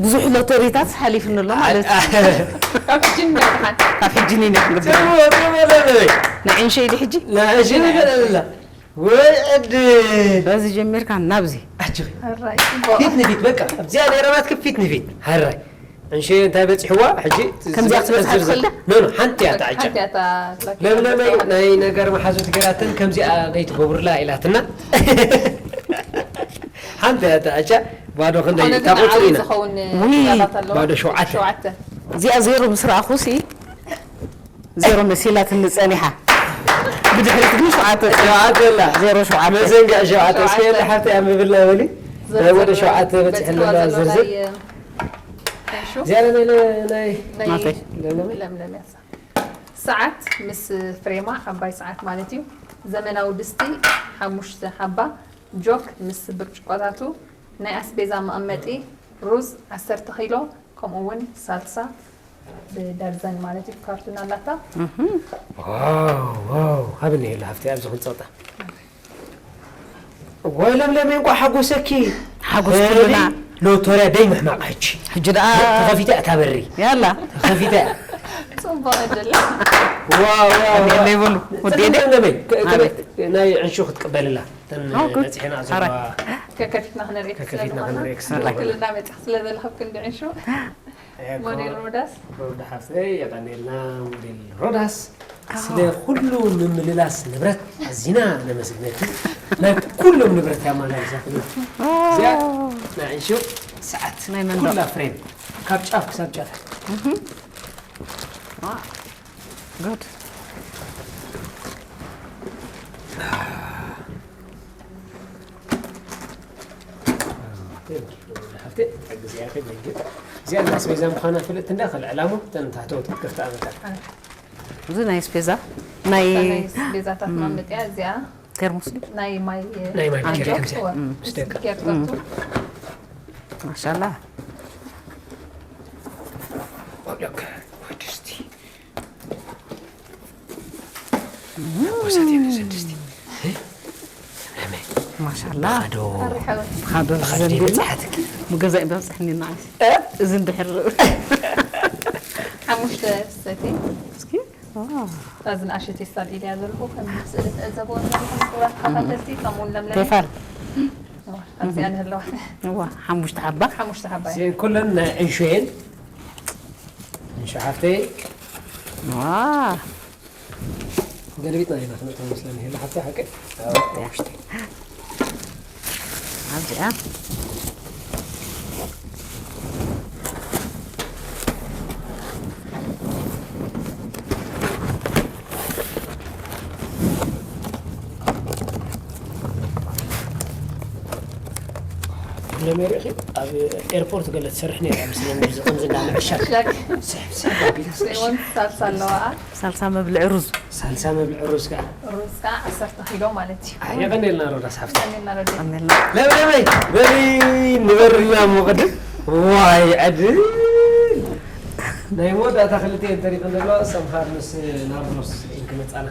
ብዙሕ ሎተሪታት ሓሊፍኒ ኣሎ ማለት እዩ። ካብ ሕጂ ንደሓን ካብ ሕጂ ኒነ ክንግድር ጽቡቅ ጽቡቅ ለለይ ንዕንሸይ ዲ ሕጂ ናእሺ ለለላ ወይ ዕድል በዚ ጀሚርካ ናብዚ ኣጅኺ ሕራይ ፊት ንፊት በቃ ኣብዚኣ ነይረናትኪ ፊት ንፊት ሕራይ ዕንሸ እንታይ በፂሕዋ ሕጂ ከምዚኣ ክትበፅሓ ትኽእል ዶ? ኖ ኖ ሓንቲ እያ ተዓጫ ሓንቲ እያ እታ ለምለመይ ናይ ነገር መሓዙት ገራተን ከምዚኣ ዘይትገብርላ ኢላትና ሓንቲ እያ ተዓጫ ባዶ ክንደይ ዝኾነ ግን ታቁፅር ዓብዪ ኢና ዝኸውን ውይ፣ ኪታታት ኣለዋ። ባዶ ሸውዓተ። ሸውዓተ እዚኣ ዜሮ ምስ ረኣኹ ሲ ዜሮ መሲላትኒ ጸኒሓ ብድሕሪት ግን ሸውዓተ ሸውዓተ ኣላ ዜሮ ሸውዓተ መዘንግዕ ሸውዓተ እስከ ሸውዓተ። የለ ሓፍቲ እያ ምብልና በሊ ናይ ወደ ሸውዓተ በፂሕለና ዝርዝር ሹ እዚኣ ናይ ናይ ናተይ። ለምለመ ለምለም ያሳ ሰዓት ምስ ፍሬማ ዓባይ ሰዓት ማለት እዩ። ዘመናዊ ድስቲ ሓሙሽተ ሓባ፣ ጆክ ምስ ብርጭቆታቱ፣ ናይ ኣስቤዛ መቐመጢ፣ ሩዝ ዓሰርተ ኪሎ፣ ከምኡ እውን ሳልሳ ብደርዘን ማለት እዩ ካርቱን ኣላታ። ዋው ዋው ሃብኒ የለ ሃፍቲ ኣብዚ ክንፀውጣ ወይ ለምለመ እንኳ ሓጎሰኪ ሓጎስ በሊ፣ ኩልና ሎቶርያ ደይ ምሕማቕ ሕጂ ሕጂ ደኣ ተኸፊታ እያ ታበሪ ያላ ተኸፊታ እያ ፅቡቅ ዕድል። ዋው ዋው ዋው የለ ይበሉ ወዲ ጽቡቅ ለምለመይ ከ- ከ- ኣቤት። ናይ ዕንሹ ክትቅበልላ ተን ኦ፣ ጉድ። በፂሕና ሓራይ። ዘለዋ ከከፊትና ክንርኢ ከከፊትና ክንርኢ ስለና መፅሕ ስለ ዘለኹ ክንዲ ዕንሹ ሞዴል ሮዳስ ሮዳ ሓፍተይ የቐኔልና ሞዴል ሮዳስ ስለ ኩሉ ምምልላስ ንብረት ኣዚና ነመስግነኪ ናይ ኩሎም ንብረት ያማላልሳትና እዚኣ ናይ ዕንሹ ሰዓት ናይ መንደቕ። ኩላ ፍሬም ካብ ጫፍ ክሳብ ጫፍ ጉድ እዚኣ ናይ ኣስቤዛ ምዃና ፍልጥ እንዳ ከልዕላሞ ተንታተወት ክትከፍታ ኣመታ እዚ ናይ ስፔዛ ናይ ናይ ቤዛታት ማመጥያ እዚኣ ቴርሞስ ድዩ? ናይ ማይ ናይ ማይ ኣጆክ ጀሪካን እዚኣ ወ- ምስ ደቃ ጌርካቶ ማሻላ ወብለካ ወድስቲ ወሰት የለ ዘድስቲ ለመ ማሻላ ዶ ሓደ ብኸዲ ዘንቢልና በጻሕትኪ ብገዛእ በብፅሕኒ ንዓይ እዚ እንድሕር ሓሙሽተ ሰቲ እስኪ እዛ ዝንኣሸት ፌስታል ኢልያ ዘለኹ ከም ስእሊ ትዕዘብዎ ዘለኹም ክቡራት ተኸታተልቲ ከምኡውን ለምለም ቴፋል ኣብዚኣ ንህለዋ እዋ ሓሙሽተ ሓባ ሓሙሽተ ሓባ እያ እዚአን ኩለን ናይ ዕንሹ እየን ዕንሹ ሓፍተይ ዋ ገልቢጥና ኢና ክንእቶ መስለኒ ህለ ሓፍተይ ሓቀይ ኣብዚኣ ለመሪኺ ኣብ ኤርፖርት ገለ ትሰርሕ ነይራ ምስለኒ እዚ ከምዚ እንዳንዕሻ ሻክ ስሕብ ስሕብ ኣቢላ ሪሞን ሳልሳ ኣለዋ ሳልሳ መብልዒ ሩዝ ሳልሳ መብልዒ ሩዝ ከዓ ሩዝ ከዓ ዓሰርተ ኪሎ ማለት እዩ የቐኔልና ሮዳስ ሓፍቲ ቀኒልና ረዲ ቀኒልና ለምለመይ በሊ ንበርና እሞ ቅድም ዋይ ዕድል ናይ መወዳእታ ክልተ እየን ተሪፈን ዘለዋ ሰምሃር ምስ ናርዶስ እየን ክመፃና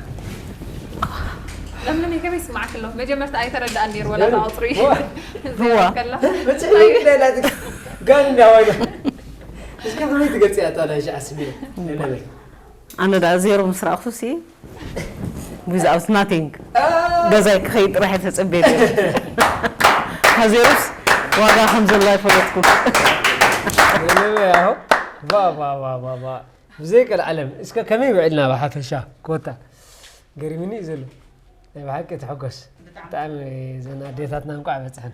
ለምለም ከመይ ይስማዕክ ኣሎ መጀመርታ ኣይተረዳኣን ነይሩ ወላ ተቐፅሩ ዋ። ዘረከላ መፅእ ይዳላትካ ጋን እንዳዋይና እስከ ከመይ ትገልፂ እያ እታ ናይ ሸዓ ስሚረ ለምለመይ ኣነ ደኣ ዜሮ ምስ ረኣኹ ሲ without nothing ገዛይ ክኸይድ ጥራሕ ተጸበየ ካብ ዜሮስ ዋጋ ከም ዘሎ ኣይፈለጥኩ ብዘይ ቀልዓለም እስከ ከመይ ውዕልና ብሓፈሻ ኮታ ገሪምኒ እዩ ዘሎ ናይ ብሓቂ ተሐጎስ ብጣዕሚ ዘና ኣዴታትና እንቋዕ በፅሐን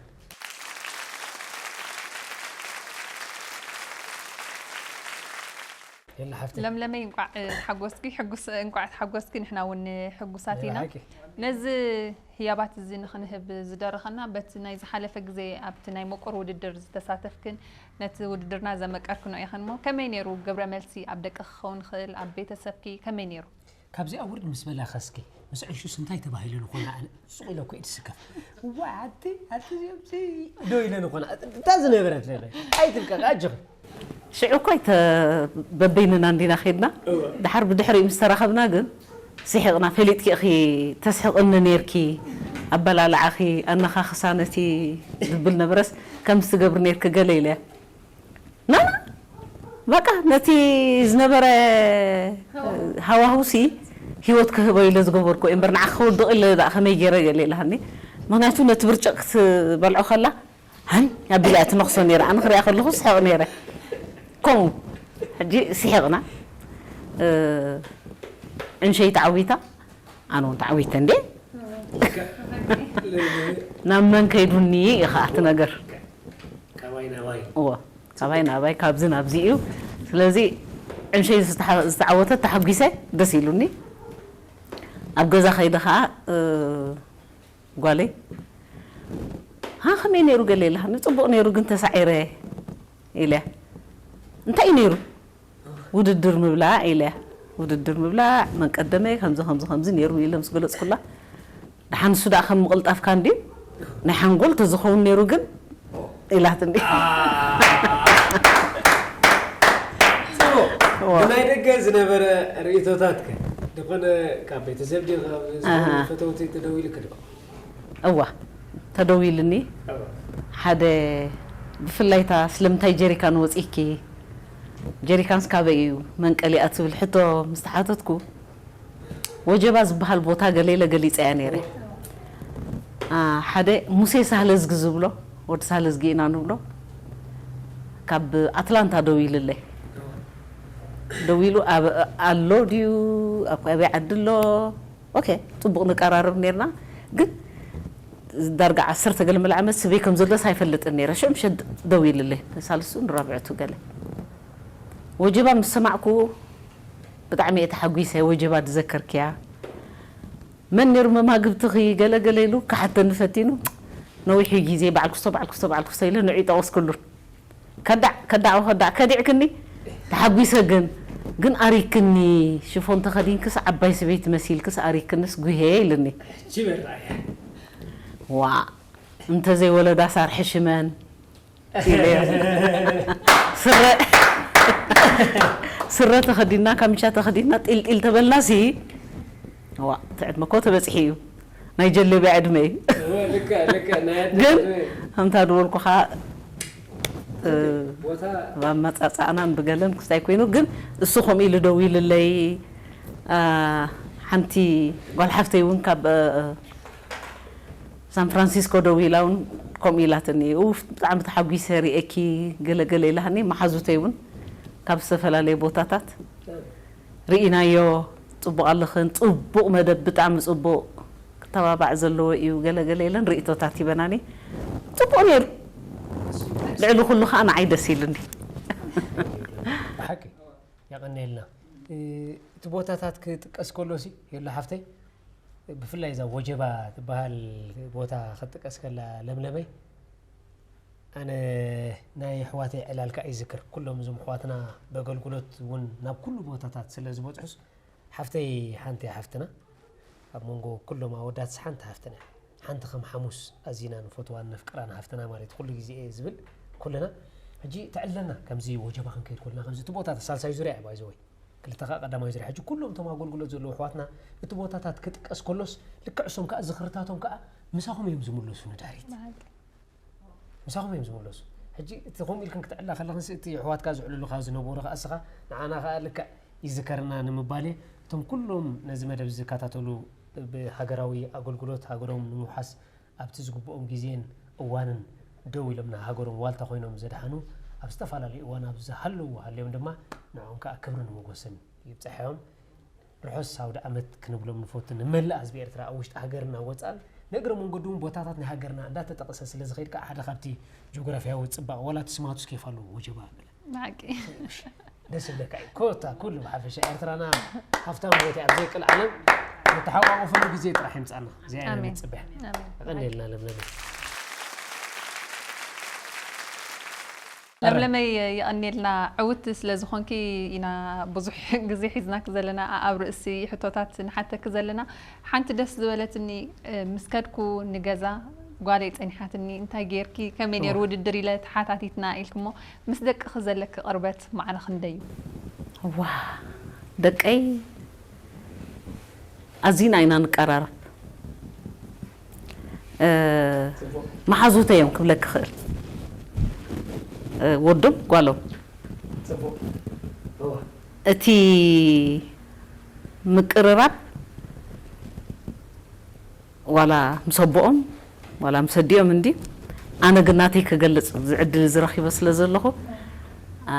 የለ ሓፍቲ ለምለመይ እንቋዕ ሓጎስኪ ሕጉስ እንቋዕ ተሓጎስኪ ንሕና እውን ሕጉሳት ኢና። ንዓኪ። ነዚ ህያባት እዚ ንኽንህብ ዝደረኸና በቲ ናይ ዝሓለፈ ግዜ ኣብቲ ናይ መቁር ውድድር ዝተሳተፍክን ነቲ ውድድርና ዘመቀርክኖ ኢኽን እሞ ከመይ ነይሩ ግብረ መልሲ ኣብ ደቂ ክኸውን ይኽእል ኣብ ቤተሰብኪ ከመይ ነይሩ? ካብዚኣ ውርድ ምስ በላ ኸስኪ ምስ ዕሹስ እንታይ ተባሂሉ ንኾና ኣነ ሱቕ ኢለ እኮ ኢድስከፍ እዋ ኣቲ ኣቲ ዚምሲ ዶ ኢለ ንኾና እታ ዝነበረት ለለ ኣይትልቀቕ ኣጆኺ ሽዑ እኮ ኣይተ በበይንና እንዲና ኸድና ድሓር ብድሕሪኡ ምስ ተራኸብና ግን ስሒቕና ፈሊጥኪ ኢኺ ተስሕቕኒ ነርኪ ኣበላልዓኺ ኣነኻኽሳ ነቲ ዝብል ነበረስ ከምዚ ትገብሪ ነርኪ ገለ ኢለ ናና በቃ ነቲ ዝነበረ ሃዋህውሲ ህይወት ክህቦ ኢለ ዝገበርኩ እምበር ንዓ ክወድቕ ኢለ ደኣ ከመይ ገይረ ገለ ኢላሃኒ ምክንያቱ ነቲ ብርጭቕ ክትበልዖ ከላ ሃይ ኣቢላ ትነኽሶ ነይረ ኣነ ክሪኣ ከለኹ ስሕቕ ነይረ ከምኡ ሕጂ ስሒቕና እ፣ ዕንሸይ ተዓዊታ ኣነ እውን ተዓዊተ እንዴ ናብ መን ከይዱኒ ኢኻ እቲ ነገር ካባይ ናባይ እዎ ካባይ ናባይ ካብዚ ናብዚ እዩ ስለዚ ዕንሸይ ዝተሓ- ዝተዓወተት ተሓጒሰ ደስ ኢሉኒ ኣብ ገዛ ከይደ ከዓ እ፣ ጓለይ ሃ ከመይ ነይሩ ገለ ኢላኒ ፅቡቕ ነይሩ ግን ተሳዒረ ኢለ እንታይ እዩ ነይሩ ውድድር ምብላዕ ኢለ ውድድር ምብላዕ መን ቀደመ ከምዚ ከምዚ ከምዚ ነይሩ ኢለ ምስ ገለፅኩላ ደሓን እሱ ደኣ ከም ምቕልጣፍካ እንድዩ ናይ ሓንጎል ተዝኸውን ነይሩ ግን ኢላት እንዲ ጽቡቕ ብናይ ደገ ዝነበረ ርእቶታትከ ዝኾነ ካብ ቤተሰብ ዲ ፈተውቲ ተደዊሉ ክድባ እዋ ተደዊልኒ ሓደ ብፍላይ እታ ስለምንታይ ጀሪካን ወፂኪ ጀሪካንስ ካበይ እዩ መንቀሊኣ ትብል ሕቶ ምስ ተሓተትኩ ወጀባ ዝበሃል ቦታ ገለ ኢለ ገሊፀያ ነይረ ሓደ ሙሴ ሳህለዝጊ ዝብሎ ወዲ ሳህለዝጊ ኢና ንብሎ ካብ ኣትላንታ ደው ኢልለይ ደው ኢሉ ኣሎ ድዩ ኣብ ካበይ ዓዲ ኣሎ ኦኬ ፅቡቕ ንቀራረብ ነርና ግን ዳርጋ ዓሰርተ ገለ መለ ዓመት ስበይ ከም ዘሎስ ኣይፈልጥን ነይረ ሽዑ ምሸት ደው ኢልለይ ሳልስቱን ራብዕቱ ገለ ወጀባ ምስ ሰማዕኩ ብጣዕሚ እየ ተሓጒሰ ወጀባ ዝዘከርክያ መን ነይሩ መማግብትኺ ገለ ገለ ኢሉ ክሓተኒ ፈቲኑ ነዊሕ እዩ ግዜ በዓል ክስቶ በዓል ክስቶ በዓል ክስቶ ኢለ ንዑ ይጠቐስኩሉን ከዳዕ ከዳዕ ከዳዕ ከዲዕክኒ ተሓጒሰ ግን ግን ኣሪክኒ ሽፎን ተኸዲንክስ ዓባይ ሰበይቲ መሲልክስ ኣሪክንስ ጉሄ ኢልኒ ቺበራያ ዋ እንተዘይወለዳ ሳርሒ ሽመን ኢለዮ ስረ ስረ ተኸዲና ካምቻ ተኸዲና ጢልጢል ተበልናሲ ዋ እቲ ዕድመ እኮ ተበፅሒ እዩ ናይ ጀለቢያ ዕድመ እዩ ግን ከምታ ድበልኩኻ ቦታ ብኣመፃፅኣናን ብገለን ክስታይ ኮይኑ ግን እሱ ከምኡ ኢሉ ደው ኢልለይ ሓንቲ ጓል ሓፍተይ እውን ካብ ሳን ፍራንሲስኮ ደው ኢላ እውን ከምኡ ኢላትኒ ኡፍ ብጣዕሚ ተሓጒሰ ርእየኪ ገለገለ ኢላሃኒ መሓዙተይ እውን ካብ ዝተፈላለየ ቦታታት ርኢናዮ ፅቡቕ ኣለኽን ፅቡቕ መደብ ብጣዕሚ ፅቡቕ ክተባባዕ ዘለዎ እዩ ገለገለ ኢለን ርእቶታት ሂበናኒ ፅቡቕ ነይሩ ልዕሊ ኩሉ ከዓ ንዓይ ደስ ኢሉኒ ብሓቂ የቐንየልና እቲ ቦታታት ክጥቀስ ከሎ ሲ የላ ሓፍተይ ብፍላይ እዛ ወጀባ ትበሃል ቦታ ክትጥቀስ ከላ ለምለመይ ኣነ ናይ ኣሕዋተይ ዕላል ከዓ ይዝክር ኩሎም እዞም ኣሕዋትና ብኣገልግሎት እውን ናብ ኩሉ ቦታታት ስለ ዝበፅሑስ ሓፍተይ ሓንቲ ሓፍትና ኣብ መንጎ ኩሎም ኣወዳትስ ሓንቲ ሓፍትና ሓንቲ ከም ሓሙስ ኣዚና ንፈትዋን ነፍቅራን ሃፍትና ማለት ኩሉ ግዜ እየ ዝብል ኩልና ሕጂ ትዕለና ከምዚ ወጀባ ክንከይድ ኮልና ከምዚ እቲ ቦታ ሳልሳይ ዙርያ ባይዘወይ ክልተ ከዓ ቀዳማይ ዙርያ ሕጂ ኩሎም እቶም ኣገልግሎት ዘለዉ ኣሕዋትና እቲ ቦታታት ክጥቀስ ከሎስ ልክዕ እሶም ከዓ ዝኽርታቶም ከዓ ምሳኹም እዮም ዝምለሱ ንድሕሪት ምሳኹም እዮም ዝምለሱ ሕጂ እቲ ከምኡ ኢልክን ክትዕላ ከለኽንስ እቲ ኣሕዋትካ ዝዕልሉኻ ዝነበሩ ከዓ እስኻ ንዓና ከዓ ልክዕ ይዝከርና ንምባል እየ እቶም ኩሎም ነዚ መደብ ዝከታተሉ ብሃገራዊ ኣገልግሎት ሃገሮም ንምውሓስ ኣብቲ ዝግብኦም ግዜን እዋንን ደው ኢሎም ንሃገሮም ዋልታ ኮይኖም ዘድሓኑ ኣብ ዝተፈላለዩ እዋን ኣብ ዝሃለዉ ሃልዮም ድማ ንዕኦም ከዓ ክብርን ሞጎስን ይብፅሐዮም ርሑስ ኣውደ ዓመት ክንብሎም ንፈቱ ንመላእ ህዝቢ ኤርትራ ኣብ ውሽጢ ሃገርና ወፃእን ንእግረ መንገዱ እውን ቦታታት ናይ ሃገርና እንዳተጠቐሰ ስለ ዝኸይድ ከዓ ሓደ ካብቲ ጂኦግራፊያዊ ፅባቐ ዋላ እቲ ስማቱ ስኬፍ ኣለዎ ወጀባ ኣበለ ብሓቂ ደስ ይብለካ እዩ። ኮታ ኩሉ ብሓፈሻ ኤርትራና ሃፍታም ቦታ እያ። ኣብ ዘይቅል ዓለም ንተሓቋቑፍሉ ግዜ ጥራሕ ይምጻና። እዚኣ ኢና ኣሜን። ንጽበያ። ኣሜን። የቐንየልና ለምለም። ለምለመይ፣ የቐንየልና። ዕውት ስለ ዝኾንኪ ኢና ብዙሕ ግዜ ሒዝናክ ዘለና፣ ኣብ ርእሲ ሕቶታት ንሓተክ ዘለና። ሓንቲ ደስ ዝበለትኒ፣ እ፣ ምስ ከድኩ ንገዛ ጓለይ ጸኒሓትኒ፣ "እንታይ ጌርኪ? ከመይ ነይሩ እዋ። ውድድር?" ኢለ ተሓታቲትና ኢልክሞ፣ ምስ ደቅኺ ዘለኪ ቅርበት ማዕረ ክንደይ እዩ? ዋ፣ ደቀይ ኣዚና ኢና ንቀራረብ። እ፣ መሓዙተይ እዮም ክብለኪ ክእል። እ፣ ወዶም ጓሎም። ጽቡቕ። እዋ። እቲ ምቅርራብ ዋላ ምስ ኣቦኦም ዋላ ምስ ኣዲኦም እንዲ፣ ኣነ ግን ናተይ ክገልጽ እዚ ዕድል እዚ ረኺበ ስለ ዘለኹ፣ ኣ፣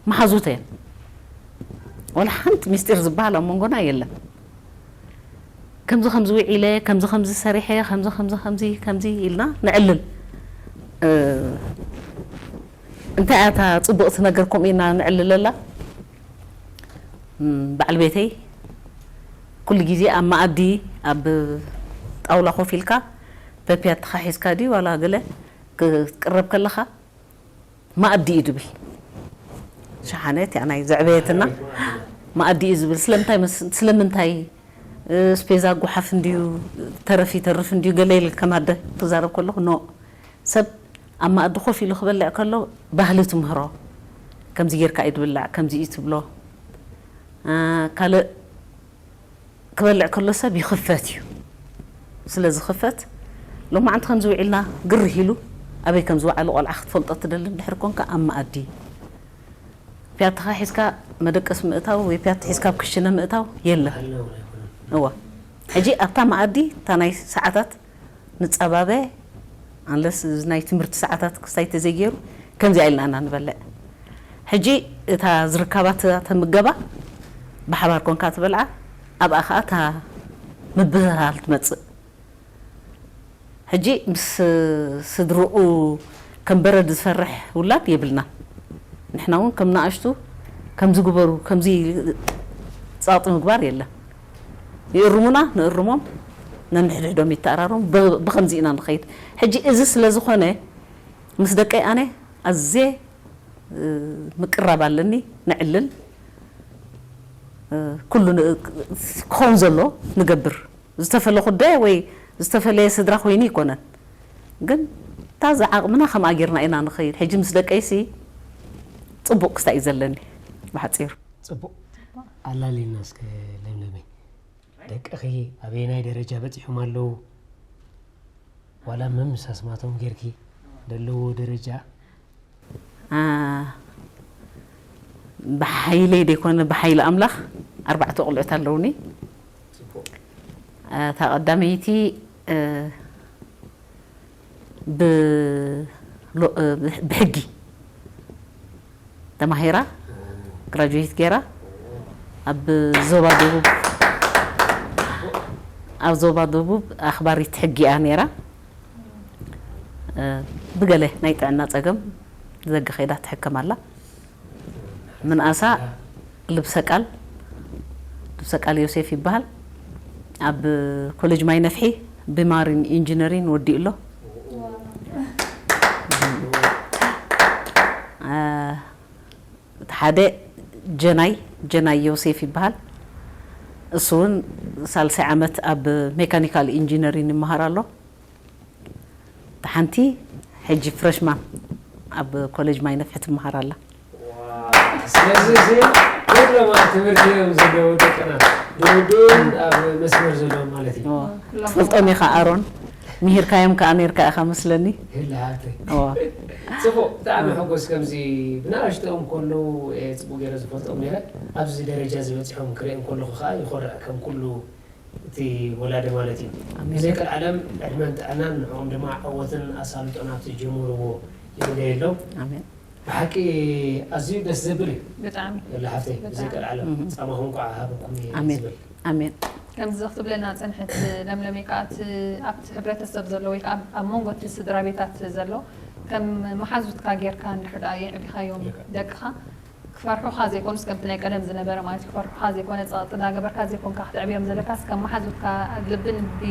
መሓዙተ እየን። ዋላ ሓንቲ ምስጢር ዝበሃል ኣብ መንጎና የለን። ከምዚ ከምዚ ውዒለ፣ ከምዚ ከምዚ ሰሪሐ፣ ከምዚ ከምዚ ከምዚ ከምዚ ኢልና ነዕልል። እ፣ እንታይ እያ እታ ጽቡቕቲ ነገር ከምኡ ኢልና ነዕልለላ? እም፣ በዓል ቤተይ ኩሉ ግዜ ኣብ መኣዲ፣ ኣብ ጣውላ ኮፍ ኢልካ፣ ፔፕያትኻ ሒዝካ ድዩ ዋላ ገለ ክትቅረብ ከለኻ፣ "መኣዲ" እዩ ድብል። ሸሓነ እቲኣ ናይ ዘዕበየትና መኣዲ እዩ ዝብል። ስለምንታይ መስ-፣ ስለምንታይ፣ እ፣ ስፔዛ ጓሓፍ እንድዩ፣ ተረፍ ይተርፍ እንድዩ፣ ገለ ኢለ ከም ኣደ ክዛረብ ከለኹ፣ ኖ። ሰብ ኣብ መኣዲ ኮፍ ኢሉ ክበልዕ ከሎ ባህሊ ትምህሮ። ከምዚ ጌርካ እዩ ዝብላዕ፣ ከምዚ እዩ ትብሎ። እ፣ ካልእ ክበልዕ ከሎ ሰብ ይኽፈት እዩ። ስለ ዝኽፈት፣ ሎማዓንቲ ከምዚ ውዒልና ግርህ ኢሉ፣ ኣበይ ከም ዝወዓለ ቆልዓ ክትፈልጦ ትደሊ እንድሕር ኮንካ፣ ኣብ መኣዲ ፒያትኻ ሒዝካ መደቀሲ ምእታው ወይ ፒያት ሒዝካ ኣብ ክሽነ ምእታው የለን። ባህልና እውን ኣይኮነን። እዋ። ሕጂ ኣብታ መኣዲ እታ ናይ ሰዓታት ንጸባበ፣ ኣንለስ እዚ ናይ ትምህርቲ ሰዓታት ክስታይ ተዘይገይሩ፣ ከምዚኣ ኢልና ኢና ንበልዕ። ሕጂ እታ ዝርካባ እታ ተምገባ ብሓባር ኮንካ ትበልዓ፣ ኣብኣ ኸኣ እታ ምብህሃል ትመጽእ። ሕጂ ምስ ስድርኡ ከም በረድ ዝፈርሕ ውላድ የብልና። ንሕና እውን ከም ንኣሽቱ ከምዚ ግበሩ፣ ከምዚ ጻውጢ ምግባር የለን። ይእርሙና፣ ንእርሞም፣ ነንሕድሕዶም ይተኣራረሙ፣ ብ-፣ ብኸምዚ ኢና ንኸይድ። ሕጂ እዚ ስለ ዝኾነ፣ ምስ ደቀይ ኣነ ኣዝየ፣ እ፣ ምቅራብ ኣለኒ፣ ነዕልል፣ እ፣ ኩሉ ን-፣ ክኸውን ዘሎ ንገብር። ዝተፈለኹ ኣደ ወይ ዝተፈለየ ስድራ ኮይኑ ኣይኮነን። ግን እታ ዝዓቕምና ከምኣ ጌርና ኢና ንኸይድ። ሕጂ ምስ ደቀይሲ ጽቡቕ ክስታይ እዩ ዘለኒ ብሓጺሩ። ጽቡቕ። ኣላልይና እስከ ለምለመይ። ደቅኺ ኣበየናይ ደረጃ በጺሖም ኣለዉ? ዋላ መምስ ኣስማቶም ጌርኪ ደለዎ ደረጃ? ኣ፣ ብሓይለይ ደይኮነ ብሓይሊ ኣምላኽ ኣርባዕተ ቆልዑት ኣለዉኒ። ጽቡቕ። እታ ቀዳመይቲ፣ እ፣ ብ-፣ ሎ-፣ እ፣ ብሕ-፣ ብሕጊ ተማሂራ፣ ግራጁዌት ገይራ፣ ኣብ ዞባ ደቡብ፣ ኣብ ዞባ ደቡብ ኣኽባሪት ሕጊ እያ ነይራ። እ፣ ብገለ ናይ ጥዕና ጸገም ዘገ ከይዳ ትሕከም ኣላ። ምንኣሳ ልብሰ ቃል፣ ልብሰ ቃል ዮሴፍ ይበሃል። ኣብ ኮሌጅ ማይ ነፍሒ ብማሪን ኢንጂነሪን ወዲኡ ኣሎ። እ፣ እቲ ሓደ ጀናይ፣ ጀናይ ዮሴፍ ይበሃል። እሱ እውን ሳልሳይ ዓመት ኣብ ሜካኒካል ኢንጂነሪን ይመሃር ኣሎ። እቲ ሓንቲ ሕጂ ፍረሽማን ኣብ ኮሌጅ ማይ ነፍሒ ትመሃር ኣላ። ዋው! ስለዚ እዚ ኩሎም ኣብ ትምህርቲ እዮም ዘለዉ ደቅና። ብውድኡን ኣብ መስመር ዘለዉ ማለት እዩ። እዎ። ኩሎም ትፈልጦም ኢኻ ኣሮን። ምሂርካዮም ከኣ ነይርካ ኢኻ መስለኒ። ይላ ሃብተይ። እዎ። ጽቡቕ፣ ብጣዕሚ ሕጎስ ከምዚ ብናእሽተኦም ከለዉ፣ እ፣ ጽቡቕ ገይረ ዝፈልጦም ነይረ። ኣብዚ ደረጃ እዚ በጺሖም ክርእዮም ከለኹ ከኣ ይኾርዕ ከም ኩሉ እቲ ወላዲ ማለት እዩ። ኣሜን። ብዘይ ቀልዓለም ዕድመን ጥዕናን ንዕኦም ድማ ዓወትን ኣሳልጦን ኣብቲ ዝጀመርዎ ይግበየሎም። ኣሜን። ብሓቂ ኣዝዩ ደስ ዘብል እዩ። ብጣዕሚ። የላ ሓፍተይ፣ ብጣዕሚ። ብዘይ ቀልዓለም እም። ጻማኹም እንኳዕ ሃበኩም እየ ኣሜን። ዝብል። ኣሜን። ከምዚ ክትብለና ጸንሐት ለምለመይ ከኣ እቲ ኣብቲ ሕብረተሰብ ዘሎ ወይ ከኣ ኣብ፣ ኣብ መንጎ እቲ ስድራ ቤታት ዘሎ ከም መሓዙትካ ጌርካ እንድሕር ደኣ የዕቢኻዮም ልክዕ። ደቅኻ ክፈርሑኻ ዘይኮኑስ ከምቲ ናይ ቀደም ዝነበረ ማለት እዩ። ክፈርሑኻ ዘይኮነ ጸቕጢ እንዳገበርካ ዘይኮንካ ክትዕብዮም ዘለካስ ከም መሓዙትካ ልቢ ንልቢ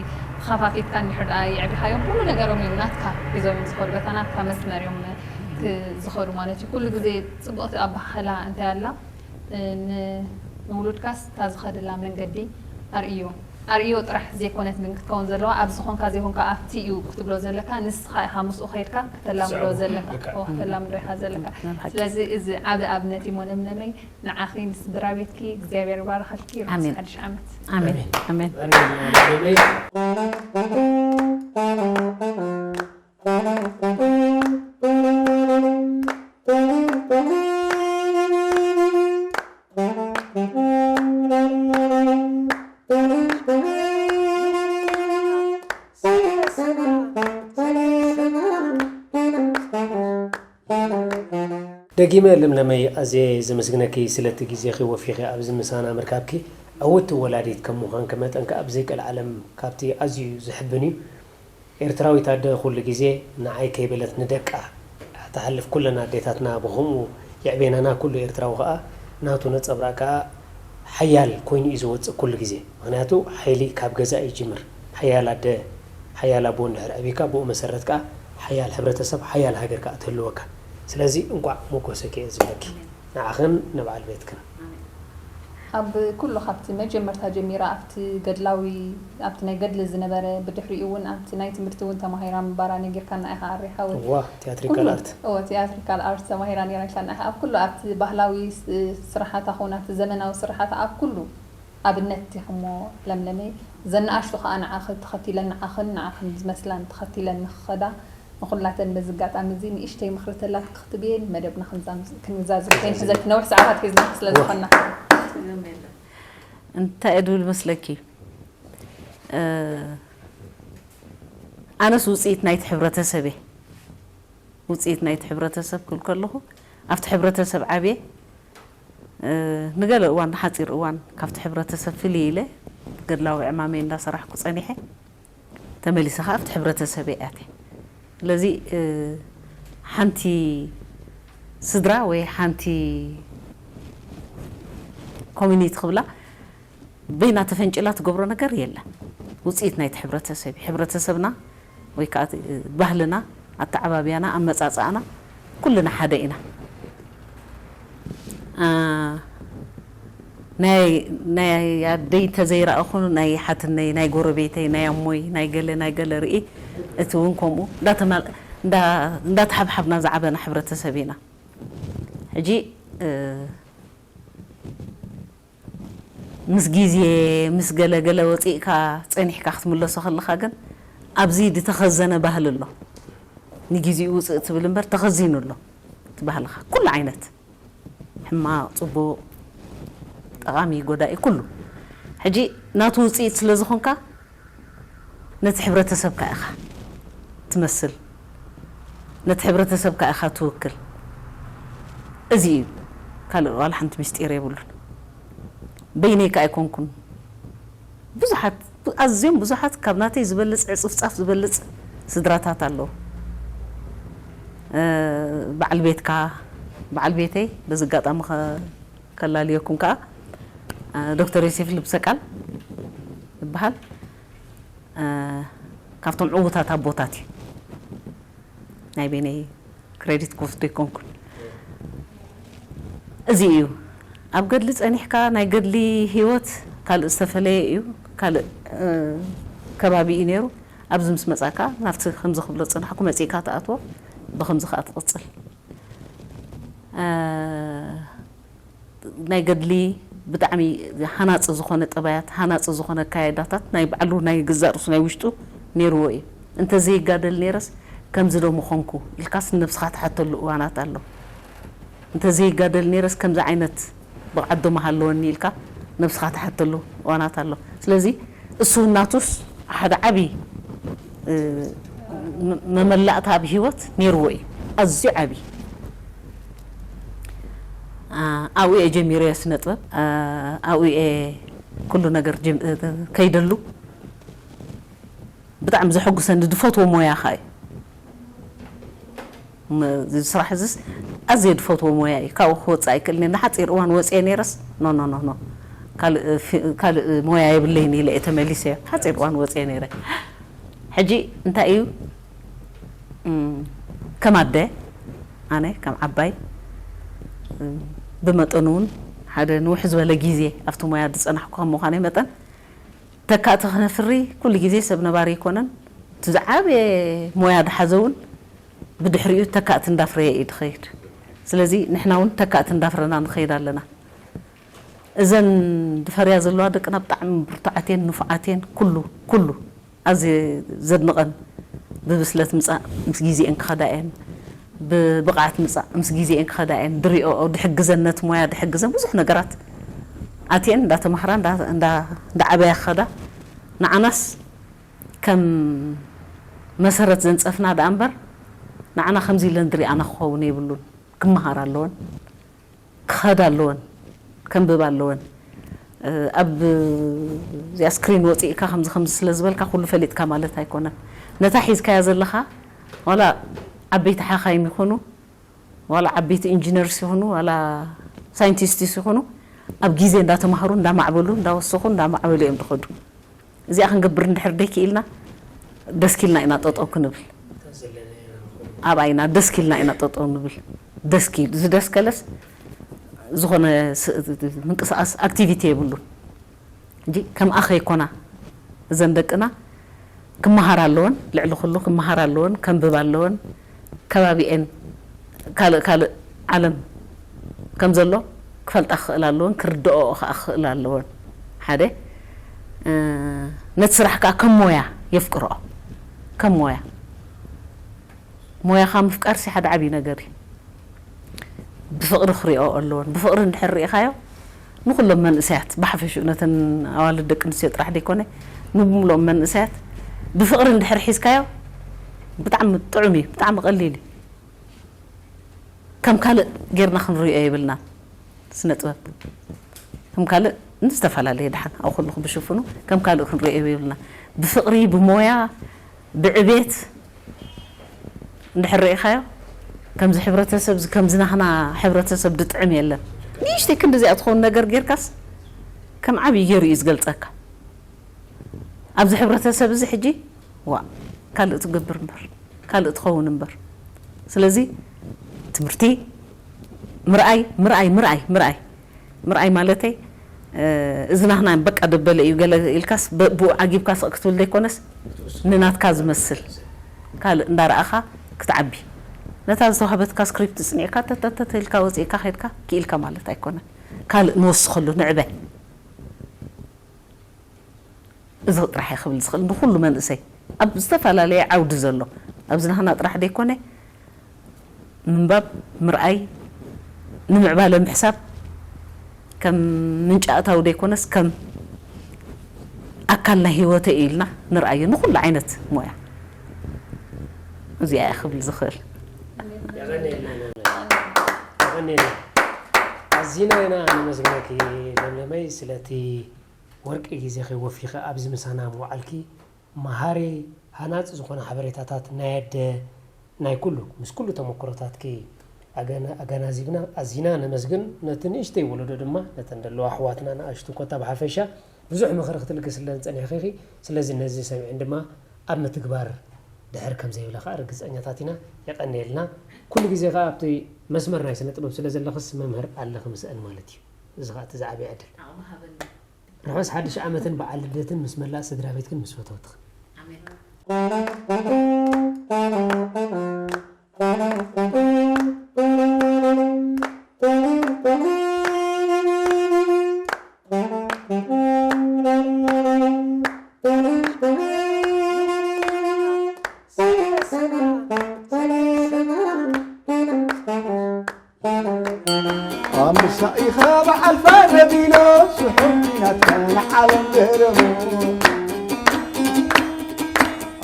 ተኸፋፊትካ እንድሕር ደኣ የዕቢኻዮም ኩሉ ነገሮም እዮም ናትካ ሒዞም እዮም ዝኸዱ፣ በታ ናትካ መስመር እዮም ክ- ዝኸዱ ማለት እዩ። ኩሉ ግዜ ጽብቕቲ ኣባሃህላ እንታይ ኣላ እ፣ ን- ንውሉድካስ እታ ዝኸደላ መንገዲ ኣርእዮ ኣርእዮ ጥራሕ ዘይኮነት ግን ክትከውን ዘለዋ ኣብ ዝኾንካ ዘይኮንካ ኣብቲ እዩ ክትብሎ ዘለካ ንስኻ ኢኻ ምስኡ ከይድካ ከተላምዶ ዘለካ እወ፣ ከተላምዶ ኢኻ ዘለካ። ስለዚ እዚ ዓብ ኣብነት እዩ ሞነምነመይ ንዓኺ ንስድራ ቤትኪ እግዚኣብሔር ይባርኸልኪ። ርሑስ ሓድሽ ዓመት። ኣሜን ኣሜን። ደጊመ ለምለመይ ኣዝየ ዘመስግነኪ ስለቲ ግዜኺ ወፊኺ ኣብዚ ምሳና ምርካብኪ። ዕውቲ ወላዲት ከም ምዃንኪ መጠን ከኣ ብዘይቀልዓለም ካብቲ ኣዝዩ ዘሕብን እዩ። ኤርትራዊት ኣደ ኩሉ ግዜ ንዓይ ከይበለት ንደቃ ትሓልፍ፣ ኩለን ኣዴታትና ብኸምኡ የዕቤናና፣ ኩሉ ኤርትራዊ ከኣ ናቱ ነጸብራቕ ከኣ ሓያል ኮይኑ እዩ ዝወጽእ ኩሉ ግዜ። ምኽንያቱ ሓይሊ ካብ ገዛ እዩ ይጅምር። ሓያል ኣደ ሓያል ኣቦ እንድሕር ኣዕቢካ ብኡ መሰረት ከኣ ሓያል ሕብረተሰብ ሓያል ሃገር ከኣ ትህልወካ። ስለዚ እንቋዕ ሞጎሰኪ እየ ዝብለኪ ንዓኽን ንበዓል ቤትክን። ኣብ ኩሉ ካብቲ መጀመርታ ጀሚራ ኣብቲ ገድላዊ ኣብቲ ናይ ገድሊ ዝነበረ ብድሕሪኡ እውን ኣብቲ ናይ ትምህርቲ እውን ተማሂራ ምንባራ ነጊርካና ኢኻ ኣሬ ሓወይ። እዋ theatrical art። እወ theatrical art ተማሂራ ነይራ ኢልካና ኢኻ። ኣብ ኩሉ ኣብቲ ባህላዊ ስርሓታ ኹን ኣብቲ ዘመናዊ ስርሓታ ኣብ ኩሉ ኣብነት ኢኺሞ ለምለመይ። ዘን ንኣሽቱ ኸኣ ንዓኺ ተኸቲለን ንዓኽን ንዓኽን ዝመስላን ተኸቲለን ንኽኸዳ ንኹላተን በዚ ኣጋጣሚ እዚ ንእሽተይ ምኽሪ ተላትኪ ክትብየን መደብና ክንዛዝም ክንዛዝም ክንነውሕ ሰዓታት ሒዝና ስለ ዝኾንና። እንታይ እየ ድብል መስለኪ? ኣነስ ውፅኢት ናይቲ ሕብረተሰብ እየ። ውፅኢት ናይቲ ሕብረተሰብ ክብል ከለኹ ኣብቲ ሕብረተሰብ ዓብየ ንገለ እዋን ንሓፂር እዋን ካብቲ ሕብረተሰብ ፍልይ ኢለ ገድላዊ ዕማመይ እንዳሰራሕኩ ፀኒሐ። ተመሊሰ ከዓ ኣብቲ ሕብረተሰበይ ኣትየ። ስለዚ ሓንቲ ስድራ ወይ ሓንቲ ኮሚኒቲ ክብላ በይና ተፈንጭላ ትገብሮ ነገር የለን። ውፅኢት ናይቲ ሕብረተሰብ እዩ። ሕብረተሰብና ወይ ከዓ ባህልና፣ ኣተዓባብያና፣ ኣመፃፅኣና ኩልና ሓደ ኢና። ናይ ኣደይ ተዘይረኣኹ ናይ ሓትነይ ናይ ጎረቤተይ ናይ ኣሞይ ናይ ገለ ናይ ገለ ርኢ እቲ እውን ከምኡ እንዳተሓብሓብና ዝዓበና ሕብረተሰብ ኢና። ሕጂ ምስ ግዜ ምስ ገለ ገለ ወፂእካ ፀኒሕካ ክትምለሶ ከለካ ግን ኣብዚ ዝተኸዘነ ባህሊ ኣሎ። ንግዜኡ ውፅእ ትብል እምበር ተኸዚኑ ኣሎ እቲ ባህልኻ ኩሉ ዓይነት ሕማቕ ፅቡቕ ጠቓሚ ጎዳኢ ኩሉ። ሕጂ ናቱ ውፅኢት ስለ ዝኾንካ ነቲ ሕብረተሰብካ ኢኻ ትመስል፣ ነቲ ሕብረተሰብካ ኢኻ ትውክል። እዚ እዩ፣ ካልእ ዋላ ሓንቲ ምስጢር የብሉን። በይነይ ከኣ ኣይኮንኩን፣ ብዙሓት ኣዝዮም ብዙሓት ካብ ናተይ ዝበልፅ ዕፅፍፃፍ ዝበልፅ ስድራታት ኣለዉ። በዓል ቤትካ በዓል ቤተይ በዚ ኣጋጣሚ ከላልየኩም ከኣ ዶክተር ዮሴፍ ልብሰቃል ይበሃል። ካብቶም ዕዉታት ኣቦታት እዩ። ናይ በይነይ ክሬዲት ክወስዶ ኣይኮንኩን። እዚ እዩ ኣብ ገድሊ ጸኒሕካ ናይ ገድሊ ህይወት ካልእ ዝተፈለየ እዩ። ካልእ ከባቢ እዩ ነይሩ። ኣብዚ ምስ መጻእካ ናብቲ ከምዚ ክብሎ ዝጸናሕኩ መጺእካ ትኣትዎ ብኸምዚ ከኣ ትቕጽል። ናይ ገድሊ ብጣዕሚ ሃናጺ ዝኾነ ጠባያት፣ ሃናጺ ዝኾነ ኣካያይዳታት ናይ ባዕሉ ናይ ገዛእ ርእሱ ናይ ውሽጡ ነይርዎ እዩ። እንተዘይጋደል ነይረስ ከምዚ ዶ ምኾንኩ ኢልካስ ንነብስኻ ትሓተሉ እዋናት ኣሎ። እንተዘይጋደል ነይረስ ከምዚ ዓይነት ብቕዓት ዶ ምሃለወኒ ኢልካ ነብስኻ ትሓተሉ እዋናት ኣሎ። ስለዚ እሱ ናቱስ ሓደ ዓቢ መመላእታ ኣብ ህይወት ነይርዎ እዩ። ኣዝዩ ዓቢ ኣብኡ እየ ጀሚረዮ ስነ ጥበብ ኣብኡ እየ ኩሉ ነገር ከይደሉ ብጣዕሚ ዘሐጉሰኒ ዝፈትዎ ሞያ ኸዓ እዩ። እዚ ስራሕ እዚስ ኣዝየ ዝፈትዎ ሞያ እዩ። ካብኡ ክወፅእ ኣይክእልን እየ። ንሓፂር እዋን ወፅየ ነይረስ፣ ኖ፣ ኖ፣ ኖ፣ ኖ። ካልእ ፊ-፣ ካልእ ሞያ የብለይን ኢለ እየ ተመሊሰ። ሓፂር እዋን ወፅየ ነይረ። ሕጂ እንታይ እዩ? እም፣ ከም ኣደ፣ ኣነ ከም ዓባይ፣ እም፣ ብመጠኑ እውን ሓደ ንውሕ ዝበለ ግዜ ኣብቲ ሞያ ዝፀናሕኩ ከም ምዃነይ መጠን፣ ተካእቲ ክነፍሪ ኩሉ ግዜ ሰብ ነባሪ ኣይኮነን። እቲ ዝዓበየ ሞያ ዝሓዘ እውን ብድሕሪኡ ተካእቲ እንዳፍረየ እዩ ዝኸይድ። ስለዚ ንሕና እውን ተካእቲ እንዳፍረና ንኸይድ ኣለና። እዘን ዝፈርያ ዘለዋ ደቅና ብጣዕሚ ብርቱዓት እየን፣ ንፉዓት እየን። ኩሉ፣ ኩሉ ኣዝየ ዘድንቐን ብብስለት ምጻእ ምስ ግዜኤን ክኸዳ እየን፣ ብብቕዓት ምጻእ ምስ ግዜኤን ክኸዳ እየን። ድሪኦ ድሕግዘን፣ ነቲ ሞያ ድሕግዘን ብዙሕ ነገራት ኣትየን እንዳተማህራ እንዳ-፣ እንዳ-፣ እንዳዓበያ ክኸዳ፣ ንዓናስ ከም መሰረት ዘንጸፍና ደኣ እምበር፣ ንዓና ከምዚ ኢለን ድሪኣና ክኸውን የብሉን። ክመሃራ ኣለወን፣ ክኸዳ ኣለወን፣ ከንብባ ኣለወን። እ፣ ኣብ እዚኣ ስክሪን ወፂእካ ከምዚ ከምዚ ስለ ዝበልካ ኩሉ ፈሊጥካ ማለት ኣይኮነን። ነታ ሒዝካያ ዘለኻ ዋላ ዓበይቲ ሓኻይም ይኹኑ፣ ዋላ ዓበይቲ ኢንጂነርስ ይኹኑ፣ ዋላ ሳይንቲስትስ ይኹኑ፣ ኣብ ግዜ እንዳተማሃሩ፣ እንዳማዕበሉ፣ እንዳወሰኹ፣ እንዳማዕበሉ እዮም ዝኸዱ። እዚኣ ክንገብር እንድሕር ደይክኢልና፣ ደስኪልና ኢና ጠጠው ክንብል። ኣብኣ ኢና ደስኪልና ኢና ጠጠው ንብል። ደስኪል፣ ዝደስከለስ ዝኾነ ስ-፣ ምንቅስቓስ ኣክቲቪቲ የብሉን። እንጂ ከምኣ ከይኮና እዘን ደቅና ክመሃራ ኣለወን፣ ልዕሊ ኩሉ ክመሃራ ኣለወን፣ ከንብባ ኣለወን፣ ከባቢኤን ካልእ ካልእ ዓለም ከም ዘሎ ክፈልጣ ክኽእላ ኣለወን፣ ክርድኦ ከኣ ክኽእላ ኣለወን። ሓደ፣ እ፣ ነቲ ስራሕ ከኣ ከም ሞያ የፍቅርኦ። ከም ሞያ። ሞያኻ ምፍቃርሲ ሓደ ዓብዪ ነገር እዩ። ብፍቕሪ ክሪኦ ኣለወን። ብፍቕሪ እንድሕር ርኢኻዮ፣ ንኹሎም መንእሰያት፣ ብሓፈሽኡ ነተን ኣዋልድ ደቂ ኣንስትዮ ጥራሕ ደይኮነ፣ ንብሙሉኦም መንእሰያት ብፍቕሪ እንድሕር ሒዝካዮ፣ ብጣዕሚ ጥዑም እዩ፣ ብጣዕሚ ቀሊል እዩ። ከም ካልእ ጌርና ክንሪኦ የብልናን። ስነ ጥበብ ከም ካልእ ዝተፈላለየ፣ ደሓን ኣብ ኩሉ ክብሽፍኑ ከም ካልእ ክንሪኦ የብልና። ብፍቕሪ፣ ብሞያ፣ ብዕቤት እንድሕር ርኢኻዮ፣ ከምዚ ሕብረተሰብ፣ ከምዚ ናህና ሕብረተሰብ ድጥዕም የለን። ንእሽተይ ክንዲ እዚኣ ትኸውን ነገር ጌርካስ ከም ዓብዪ ገይሩ እዩ ዝገልጸካ። ኣብዚ ሕብረተሰብ እዚ ሕጂ ዋእ ካልእ ትገብር እምበር፣ ካልእ ትኸውን እምበር። ስለዚ ትምህርቲ፣ ምርኣይ፣ ምርኣይ፣ ምርኣይ፣ ምርኣይ፣ ምርኣይ ማለተይ፣ እ፣ እዚ ናህና በቃ ደበለ እዩ ገለ ኢልካስ ብ-፣ ብኡ ዓጊብካ ስቕ ክትብል ዘይኮነስ ንናትካ ዝመስል ካልእ እንዳረኣኻ ክትዓቢ። ነታ ዝተዋህበትካ ስክሪፕት ጽኒዕካ ተተተተ ኢልካ ወጺእካ ከድካ ክኢልካ ማለት ኣይኮነን። ካልእ ንወስኸሉ፣ ንዕበ። እዚ ጥራሕ እየ ክብል ዝኽእል ንኹሉ መንእሰይ ኣብ ዝተፈላለየ ዓውዲ ዘሎ፣ ኣብዚ ናህና ጥራሕ ደይኮነ፣ ምንባብ፣ ምርኣይ፣ ንምዕባለ ምሕሳብ ከም ምንጪ ኣታዊ ደይኮነስ ከም ኣካል ናይ ህይወተይ እዩ ኢልና ንርኣዮ ንኹሉ ዓይነት ሞያ። እዚኣ እየ ክብል ዝኽእል። የቐንየልና፣ የቐንየልና። ኣዚና ኢና ነመስግነኪ ለምለመይ ስለቲ ወርቂ ግዜኺ ወፊኺ ኣብዚ ምሳና ምውዓልኪ፣ መሃሪ፣ ሃናጺ ዝኾነ ሓበሬታታት ናይ ኣደ፣ ናይ ኩሉ፣ ምስ ኩሉ ተመኩሮታትኪ ኣገና-፣ ኣገናዚብና ኣዚና ነመስግን። ነቲ ንእሽተይ ወለዶ ድማ፣ ነተን ዘለዋ ኣሕዋትና ንኣሽቱ ኮታ ብሓፈሻ ብዙሕ ምኽሪ ክትልግስለን ጸኒሕኺ ኢኺ። ስለዚ ነዚ ሰሚዐን ድማ ኣብ ምትግባር ድሕር ከም ዘይብላ ከኣ ርግጸኛታት ኢና። የቐንየልና። ኩሉ ግዜ ከኣ ኣብቲ መስመር ናይ ስነ ጥበብ ስለ ዘለኽስ መምህር ኣለኺ ምስአን ማለት እዩ። እዚ ከኣ እቲ ዝዓበየ ዕድል። ዓቕሚ ሃበኒ። ርሑስ ሓድሽ ዓመትን በዓል ልደትን ምስ መላእ ስድራ ቤትክን ምስ ፈተውትኽን። ኣሜን። ኣንበሳ ኢኻ በዓል ፈረዲኖ፣ ስሑል ናትካ ንዓለም ገረሞ።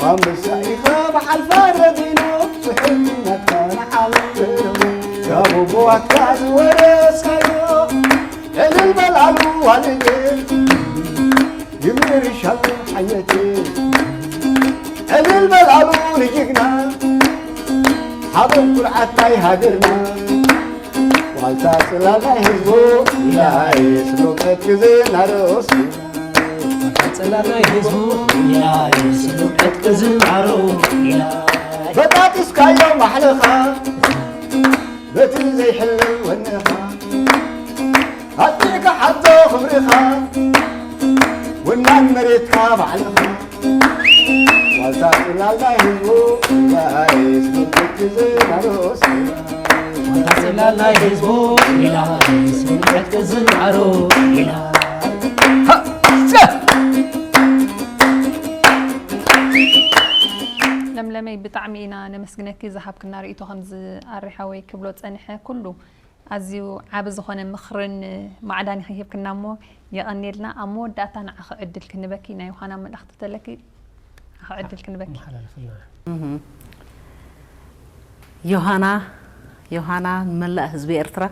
ኣንበሳ ኢኻ በዓል ፈረዲኖ፣ ስሑል ናትካ ንዓለም ገረሞ። ካብ ኣቦዋትካ ዝወረስካዮ፣ ዕልል በል ኣሉ ዋልጌ። ይምርሻሉ ሓየቴ፣ ዕልል በል ኣሉ ንጅግና፣ ሓበን ኩርዓት ናይ ሃገርና። እታ ጽላል ናይ ህዝቡ ኢላ እየ ስሉም ዕጥቂ ዝናሮስ። እታ ጽላል ናይ ህዝቡ ኢላ እየ ስሉም ዕጥቂ ዝናሮስ። በጣጢስካዮ ማሕለኻ በቲ ዘይሕለል ወንኻ ኣጥቢዕካ ሓዞ ክብርኻ ወናን መሬትካ ባዕልኻ ዋልታ ጽላል ናይ ህዝቡ ኢላ እየ ስሉም ዕጥቂ ዝናሮስ። ዋልታ ጽላል ናይ ህዝቡ ኢላ እየ ስሉም ዕጥቂ ዝናሮስ። ለምለመይ ብጣዕሚ ኢና ነመስግነኪ ዝሃብክና ርእይቶ ከምዚ ኣሪሓወይ ክብሎ ጸኒሐ ኩሉ ኣዝዩ ዓቢ ዝኾነ ምኽርን ማዕዳን ኢኺ ሂብክና እሞ የቐንየልና። ኣብ መወዳእታ ንዓኺ ዕድል ክንበኪ ናይ ዮሃና መልእኽቲ ተለኪ ንዓኺ ዕድል ክንበኪ። መሓላለፍልና። እህ። ዮሃና ዮሃና ንመላእ ህዝቢ ኤርትራ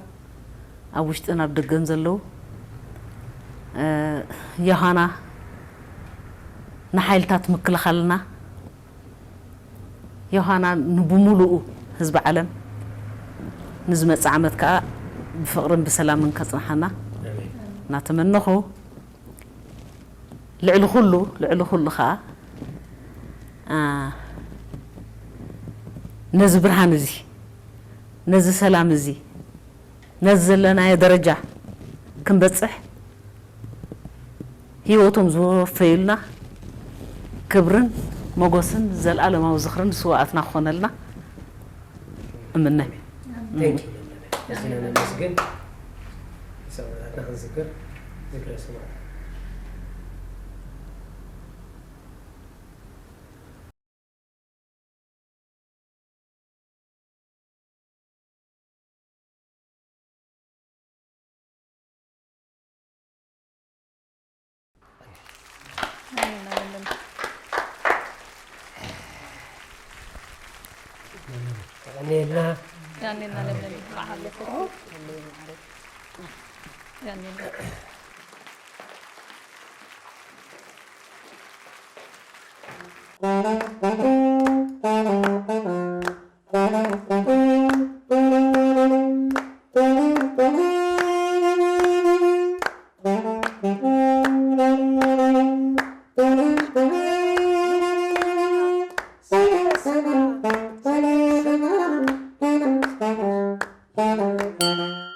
ኣብ ውሽጥን ኣብ ደገን ዘለዉ እ፣ ዮሃና ንሓይልታት ምክልኻልና ዮሃና ንብሙሉኡ ህዝቢ ዓለም ንዝመጽእ ዓመት ከኣ ብፍቕርን ብሰላምን ከጽንሓና እናተመነኹ ልዕሊ ኩሉ ልዕሊ ኩሉ ከኣ ኣ፣ ነዚ ብርሃን እዚ ነዚ ሰላም እዚ ነዚ ዘለናዮ ደረጃ ክንበጽሕ ህይወቶም ዝወፈዩልና ክብርን ሞጎስን ዘልኣለማዊ ዝኽርን ንስውኣትና ክኾነልና እምነ። Thank you። ኣዚና ነመስግን። ሰማእታትና ክንዝክር ዝክረ ሰማእታት።